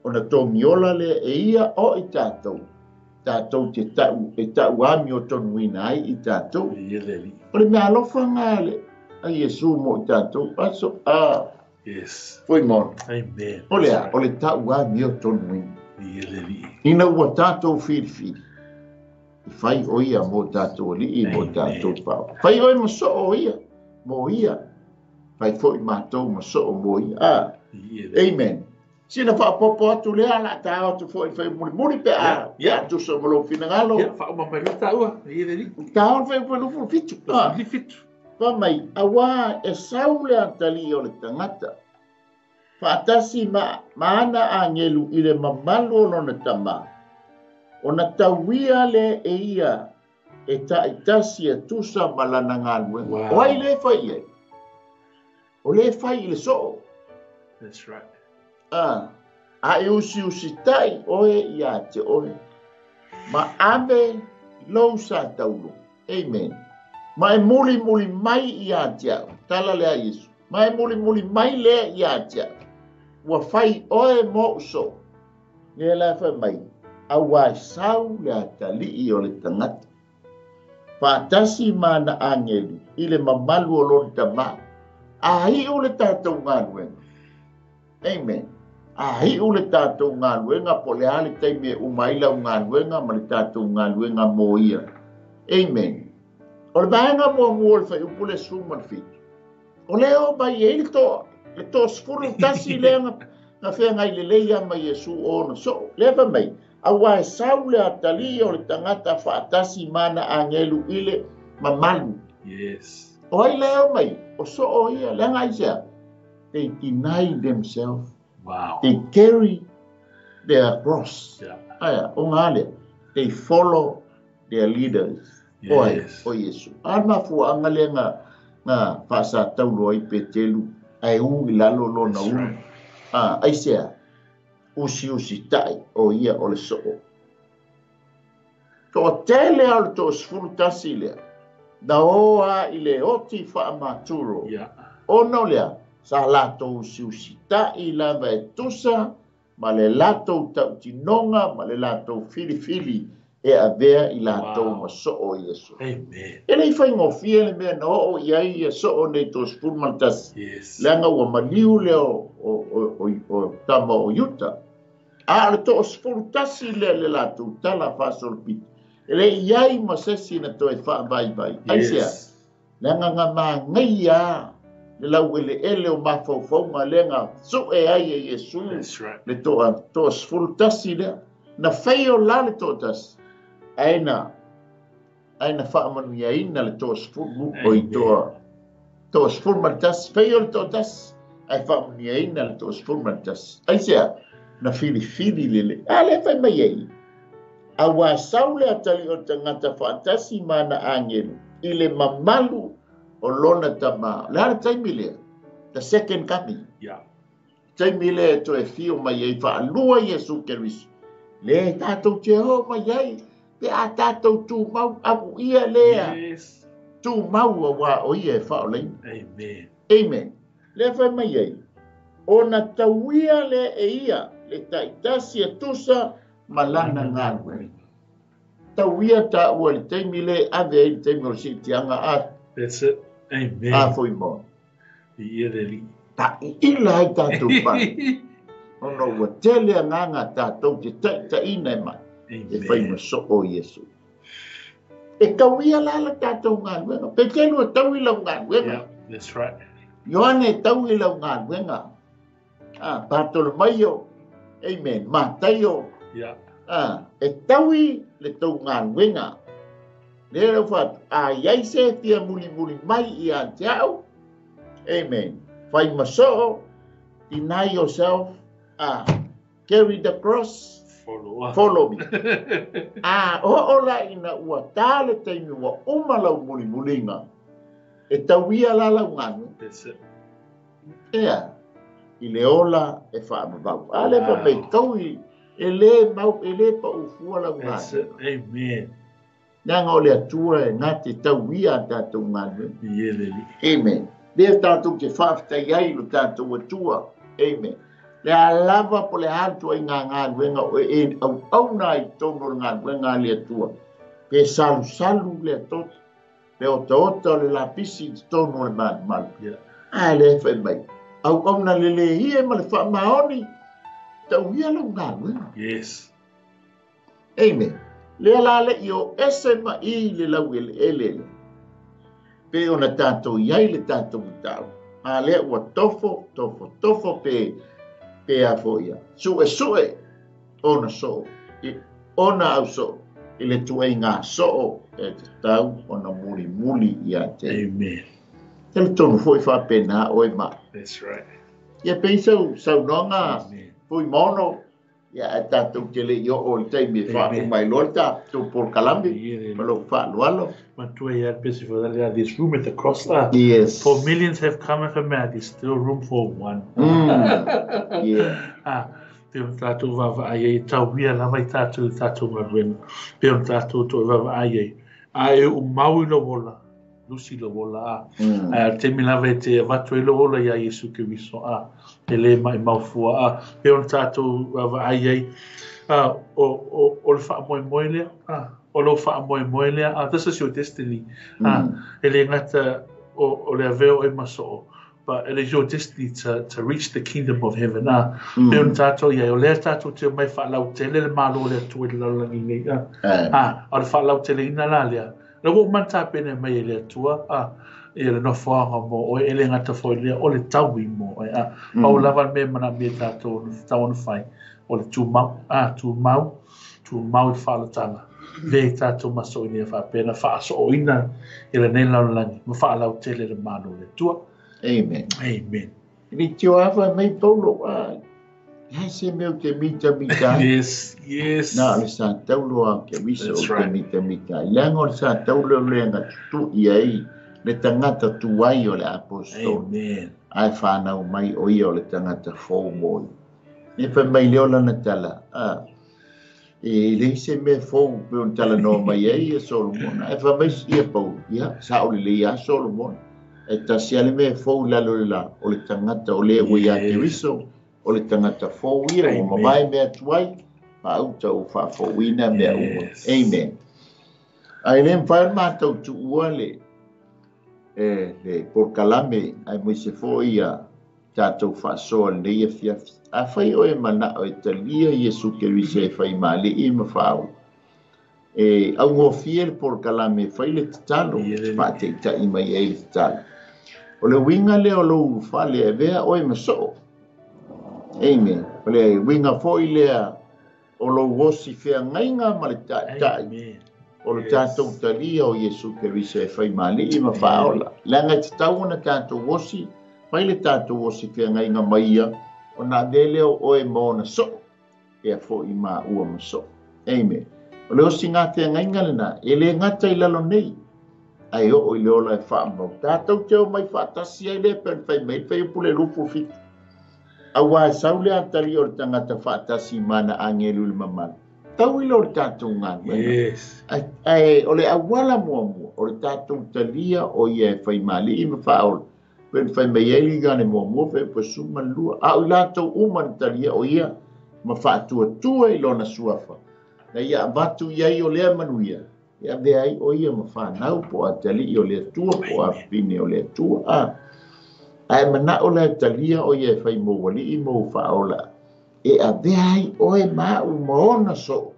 ona togiola lea e ia o i tātou. Tātou te ta'u, e ta'u amiotonuina ai i tātou. Ia le Alii. O le mea alofa ngā le a Iesu mo i tātou. Aso, a, Yes. Fuaimono. Amen. O le a, o le ta'u amiotonuina. Ia le Alii. Ina ua tātou filifili, e fai o ia mo tātou alii, mo tātou pao. Fai oe ma soo o ia, mo ia. Fai foi mātou ma soo mo ia. Ah, amen. Sina faapopo atu lea, la tā atu foi fai mulimuli pe a, yeah, yeah. Tusa ma lou finagalo. Yeah, faauma mai loa tāua, ia le Alii. Tā o fai fai lufu fitu. Ah. Fitu. Fa mai, auā e sau le atalii o le tagata. Faatasi ma, ma ana agelu i le mamalu o lona tamā. Ona tauia lea e ia e ta'itasi e tusa ma lana galuega. Wow. O ai le fai i ai? O le fai i le soo. That's right. A, a e usiusita'i oe iā te oe, ma ave lou sa taulo. Amen. Ma e mulimuli mai iā te au. Tala lea Iesu. Ma e mulimuli mai lea iā te au. Ua fai oe mo'u soo. Lea la fai mai, auā e sau le atalii o le tagata. Faatasi ma ana agelu i le mamalu o lona tamā. A iu le tātou galuega. Amen. A iu le tātou galuega, po o le a le taimi e uma ai lau galuega ma le tātou galuega mo ia. Amen. O le vaega muamua o le fuaiupu le 17. O lea o mai ai le toa, le 11 lea na, na feagai lelei ia ma Iesu o ona soo. Lea fai mai, auā e sau le atalii o le tagata faatasi ma ana agelu i le mamalu. Yes. O ai lea o mai? O soo ia, leaga aisea? They deny themselves. Wow. They carry their cross. Yeah. Aia, o ngā lea. They follow their leaders. O ai, Yes. o Iesu. A le mafuaaga lea na, na faasataulo ai Petelu, ae u i lalo lona That's ulu. right. A, aisea? Usiusita'i o ia o le soo. Toatele a o le 11 lea, na o a i le oti faamaturo. Yeah. Ona o lea, sa latou usiusita'i lava e tusa ma le latou ta'utinoga ma le latou filifili e avea i latou Wow. ma soo Iesu. Amen. E le i faigofie le mea na oo i ai ia soo nei 11. Yes. Leaga ua maliu lea o, o, o, o, o tama o Iuta. A o le 11 lea le latou tala faasolopito. E le i ai ma sesi na toe faavaivai. Aisea, Yes. leaga nga magaia le laueleele o mafaufauga lea na su'e ai e Iesu That's right. le toa 11 lea. Na fai o la le 1. Ae na ae na faamanuiaina le 10 o i Amen. toa 11, fai o le 1, ae faamanuiaina le 11. Aisea, na filifili lele. A le fai mai ai. Auā sau le atalii o le tagata faatasi ma ana agelu i le mamalu o lona tamā. O le a le taimi lea? The second coming. Yeah. Taimi lea e toe fio mai ai faalua Iesu Keriso. Le tātou te ho mai ai, pe a tātou tūmau amuia lea. Yes. Tūmau auā o ia e faaolaina. Amen. Amen. Lea fai mai ai, ona tauia lea e ia le ta'itasi e tusa ma lana galuega. Tauia tāua i le taimi lea e ave ai le taimi o le si'itiaga a, That's it. Amen. a Fuaimono. Ia le Alii. Ta'i'ila ai tātou pale. Ona ua tele agaga tātou te ta'itaʻina e mai. E fai ma soo Iesu. E tauia la le tātou galuega. Petelu e tau i lau galuega. Yeah, that's right. Ioane e tau i lau galuega. Ah, Patolomaio, amen. Mataio, Yeah. ah, e tau i le tau galuega. Le rau whatu, a iai se fia muli muli mai i a te au. Amen. Fai masoo, deny yourself, carry the cross, Follow up. follow me. A o o la ina ua tā le taimi ua uma lau muli mulinga. E tauia la lau nganu. That's it. Ea, i le ola e whaamavau. A le pa mei tau i, e le mau, e le pa ufua lau That's nganu. it. Amen. Nanga o le atua e ngā te tauia a tātou nganu. Yeah, lady. Amen. Lea tātou te whaaftai ai lo tātou atua. Amen. Le a lava po le atua i ngā ngāluenga o e au au nā i tōno le ngāluenga a le atua. Pe salu salu le atoto. Le ota ota o le lapisi i tōno le malu malu. Yeah. A le whai mai. Au au nā le le hie ma le wha maoni. Tau ia lau ngāluenga. Yes. Amen. Le la le i o ese ma i le lau ele ele le. Pe ona tātou iai le tātou tau. A lea ua tofo, tofo, tofo pe, pe a fo ia. Sue, sue, ona soo. I, ona au soo. I le tuei ngā soo e te tau ona muli muli ia te. Amen. Te le tonu foi whapena oe ma. That's right. Ia pe sau, sau nonga Amen. pui mono. Ia e tātou te le i o o le taimi e wha Amen. mai loa le tātou por kalambi. Yeah, lady. Ma lou whaaloalo. Matua ia pesi for that. There's room at the cross. Yes. For millions have come and from there's still room for one. Yeah. Ah, pe o tātou wawa ai e tau ia lava i tātou tātou ngaruenga. Pe o tātou tō wawa ai e. A e u maui lo wola, lusi lo wola a. A te mi lava e te watu e lo wola ia Yesu Keriso a. Te le mai maufua a. Pe o tātou wawa ai e. O le wha moe moe lea. O lo wha moe moe lea. This is your destiny. E le ngata o le aveo e maso. But it is your destiny to reach the kingdom of heaven. Pe o tātou ia, o lea tātou te mai whaalau tele le malo lea tue le lalani nei. O le whaalau tele ina la lea. Le wo man tāpene mai e lea tua, e le nofoanga mō oe, e le ngata foi lea, o le taui mō oe. Pau lava me mana me tātou, tau ona whai, o le tūmau, tūmau, tūmau i whaalatanga. Le tātou maso i nea whaapena, whaaso o ina e le nei lalani, ma whaalau tele le malo le tua. Amen. Amen. Ni tio awa mai paulo, hai se meo te mita mita. Yes, yes. Nā, le sa taulo a ke wiso That's o te right. mita mita. Leanga o le sa taulo le nga tutu ia i le tangata tuai o le apostolo. Amen. Ai whanau mai o ia o le tangata fō moi. Ne whai mai leo lana tala. E le se me fō pe on tala no mai e ia Solomon. Ai whai mai ia pau. Ia, sa o le le ia Solomon. E tasi ale me fō lalo le la. O le tangata o le ua ia te wiso. O le tangata fō ia. O mamae mea tuai. Ma auta o whaafōina mea uma. Amen. Ai le mwhai mātou tu ua le. E le porkalame. Ai mui se fō ia. Tātou whaasoa nei e fiafi. A whai oe mana o e talia Yesu Keriso e whai maale i mawhau. E au ngō fie le porkalame whai le tatalo. Wha te i mai e le tatalo. O le winga le o lou whale e vea oe masoo. Amen. O le winga foi lea o lou osi whea ngainga ma le tātai. O le tātou talia o Yesu Keriso e whai maale i mawhaola. Langa te tau ona tātou osi, whai le tātou osi whea ngainga mai ia, o nā lele o oe mōna soo, e a foi mā ua maso. Amen. O le osi ngā te ngainga le nā, e le ngata i lalo nei, ai o i le ola e whaamau. Tātou te o mai whaatasi ai le pen whai mai whai pule lupu fitu. Aua e saule atari o le tangata whaatasi mana angelu le mamala. Tau i le o le tātou ngā wena. Yes. Ai, o le awala mua mua, o le tātou talia o ia e whai maali i ma whaola. Pen whai mai eili gane mua mua whai pasuma lua. A o i lātou uma na talia o ia ma whaatua tua i lona suafa. Na ia avatu iai o lea manuia. Ia vea ai o ia ma whanau po a tali i o lea tua po a pine o lea tua. Ai mana o lea talia o ia e whai mō wali i mō whaola. E a vea ai oe maa u maona so.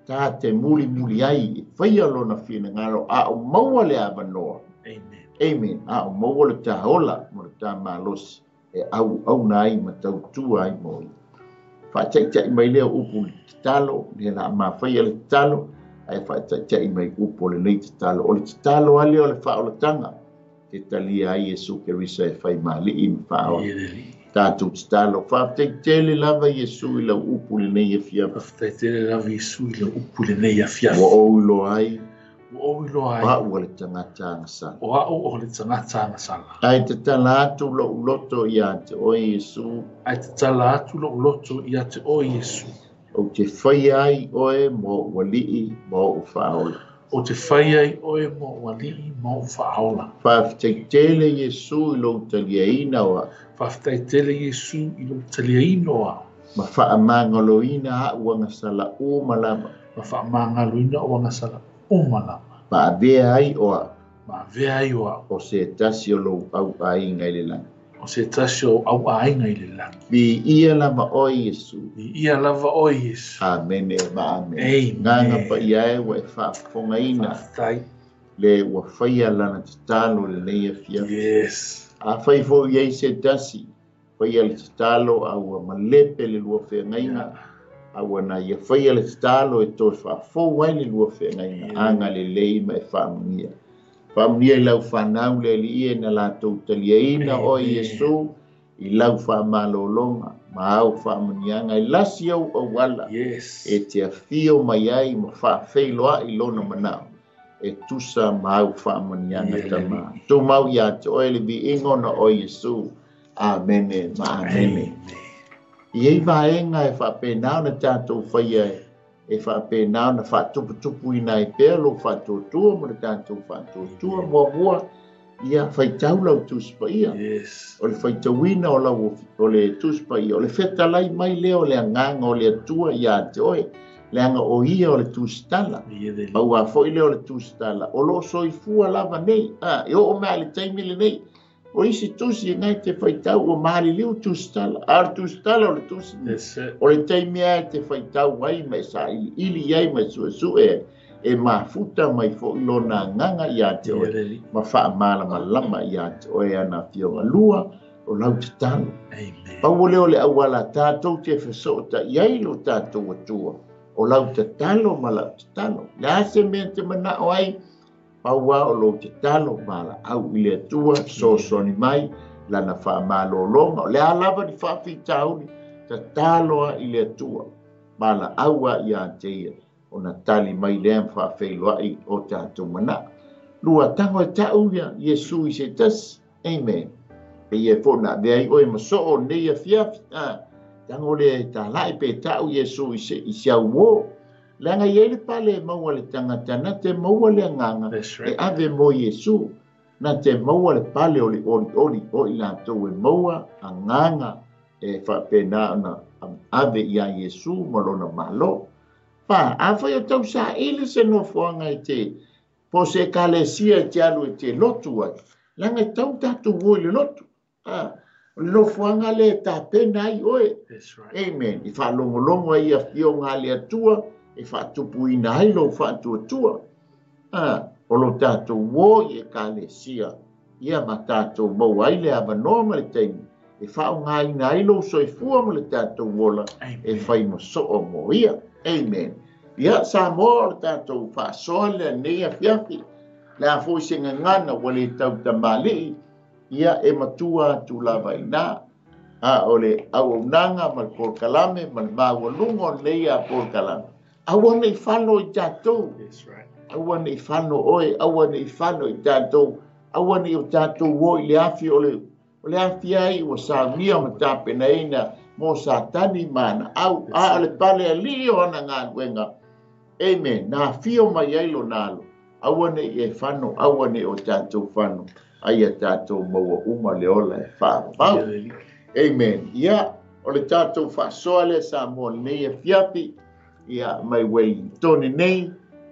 Ta te muli muli ai e whaia lona whina a o maua le avanoa. Amen. Amen. A o maua le tahola mo le tā malosi e au au nai ma tautua ai mo ia. Whaataitai mai lea upu le tatalo, le la mawhaia le tatalo, ai whaataitai mai upu le nei tatalo. O le tatalo ale o le whaolatanga, te talia ai Iesu Kerisa e whai mali i mwhaola. Tātou tatalo. Whaataitele lava Iesu i lau upu le nei afiafi. Whaataitele lava Iesu i lau upu le nei afiafi. Ua ou iloa ai. Ua ou iloa ai. O au o le tagata agasala. O au o le tagata agasala. Ae tatala atu lou loto ia te oe Iesu. Ae tatala atu lou loto ia te oe Iesu. Ou te whaia ai oe mo ou alii ma ou whaola. O te whai ai oe mo ou alii ma ou whaola. Whaafetaitele Iesu i lou taliaina o au. Whaafetaitele Iesu i lou taliaina o au. Ma whaamangaloina au agasala uma lava. Ma whaamangaloina au agasala uma lava. Ma avea ai o au. Ma avea ai o au. O se tasi o lou au aiga i le lagi. O se tasi o au aiga i le lagi. Vi ia lava oe Iesu. Vi ia lava oe Iesu. Amene ma amene. Amen. Nganga pa ia e ua e whaafongaina. Whaafatai. Le ua whaia lana tatalo le nei afiafi. Yes. A whai fo i ai se tasi. Whaia le tatalo a ua malepe le lua whengainga. A ua na ia whaia le tatalo e toi whaafou ai le lua whengainga. Anga le lei ma e whaamunia. Whaamunia i lau whanau le li e na lātou taliaina o Iesu i lau whaamalolonga. Ma au whaamunianga i lasi au awala. Yes. E te awhio mai ai ma whaawheiloa i lona manao. E tusa ma au whaamunianga tama. Tō mau ia te oe le vi ingo na o Iesu. Amene ma amene. I ei vaenga e whaapenau na tātou whaia e whaapenau na whaatuputupu ina e pēr lo whaatuatua mo le tātou whaatuatua mua mua ia whaitau lau tusipaia. Yes. O le whaitauina o lau o le tusipaia. O le whetalai mai lea o le anganga o le atua ia te oe. Le anga o ia o le tusitala. Au a foi lea o le tusitala. O lo soifua lava nei. E o mea le taimi le nei. O isi tusi e ngai te whaitau o mahariliu tusitala. A le tusitala o le tusi. O le taimi ai te whaitau ai mai sa ili ili ai mai suesue e mafuta mai fo i lona nganga ia te oe. Ma whaamalama lama ia te oe ana fionga lua o lau tatalo. Amen. Pau o leo le awala tātou te whesota i ai lo tātou atua. O lau tatalo ma lau tatalo. Le ase mea te mana o ai paua o lou tatalo ma la au i le atua sosoni mai lana whaamalolonga. O le alava ni whaafitauli tatalo a i le atua ma la au a ia te ia. O na tali mai lea whaawheiloai o tātou mana. Lua tango e tau ia Iesu i se tasi. Amen. E ia fona vea i oe maso o nei a fiafi. Tango le tālai pe tau Iesu i se au o. Leanga i le pale maua le tangata, na te maua le anganga, That's right. E ave mo Iesu, na te maua le pale o le oli oli o i lātou e maua anganga e whaapena na ave ia Iesu ma lona malo. Pa, a whai o tau sa ili se nofoanga i te, po se kalesia i te alu i te lotu ai. Leanga i tau tātou o i le lotu. O le nofoanga le tāpena ai oe. That's right. Amen. I whaalongolongo ai a fionga le atua, e whaatupuina ai lo whaatuatua. O lo tātou o i e kalesia, ia ma tātou mau ai le awanoa ma le taimi. E whaongaina ai lo soifua ma le tātou ola, e whai mo soo mo ia. Amen. Ia Samoa o le tātou whaasoa le nei a fiafi. Le a fo se ngangana wa le tau tamalii, ia e matua atu lava i nā. O le au aunanga ma le polokalame ma le maualuga o nei a polokalame. Aua nei whano i tātou. That's right. Aua nei whano oe, aua nei whano i tātou. Aua nei o tātou o i le afi o le, o le afi ai o saunia ma tāpenaina mō Satani mana. Au, a o le pale a li o ana ngā luenga. Amen. Nā whio mai ai lo nālo. Aua nei e whano, aua nei o tātou whano. Ai a tātou maua uma le ola e whaapau. Amen. Ia, o le tātou whasoa le Samoa nei e fiapi. Ia mai Wellington nei,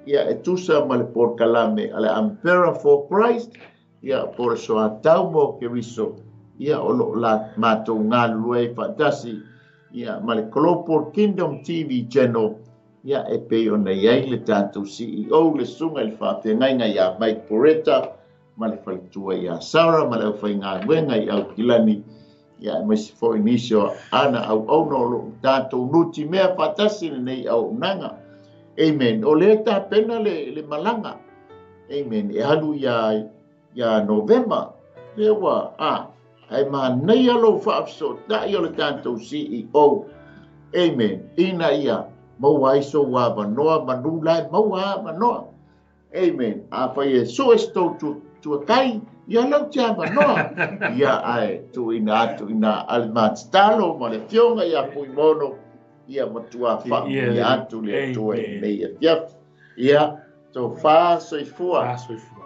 ia e tusa ma le polokalame a le Emperor for Christ, ia por so atau mo ke riso, ia o lo la mātou ngā lue whaatasi, ia ma le Global Kingdom TV channel, Ia, e pei ona i ai le tatou CEO, le susuga i le faafeagaiga ia Mike Poretta, ma le faletua ia Sarah, ma le aufaigaluega i Aukilani, ia aemaise foi nisi o ana auauna o lo o tatou nutimea faatasi i lenei auaunaga. Amen. O lea e tapena le, le malaga. Amen. E alu ia, ia Novema. Lea ua, a, ae manaia lou faafesootai o le tatou CEO. Amen. Ina ia maua ai sou avanoa manu la e maua avanoa. Amen. Afai e sue se tou tuatai, ia lau te avanoa. Ia ae tuuina atu ina a le matatalo ma le afioga ia Fuimono, ia matua faamanuia atu le Atua i lenei afiafi. Ia, tofa soifua. Soifua.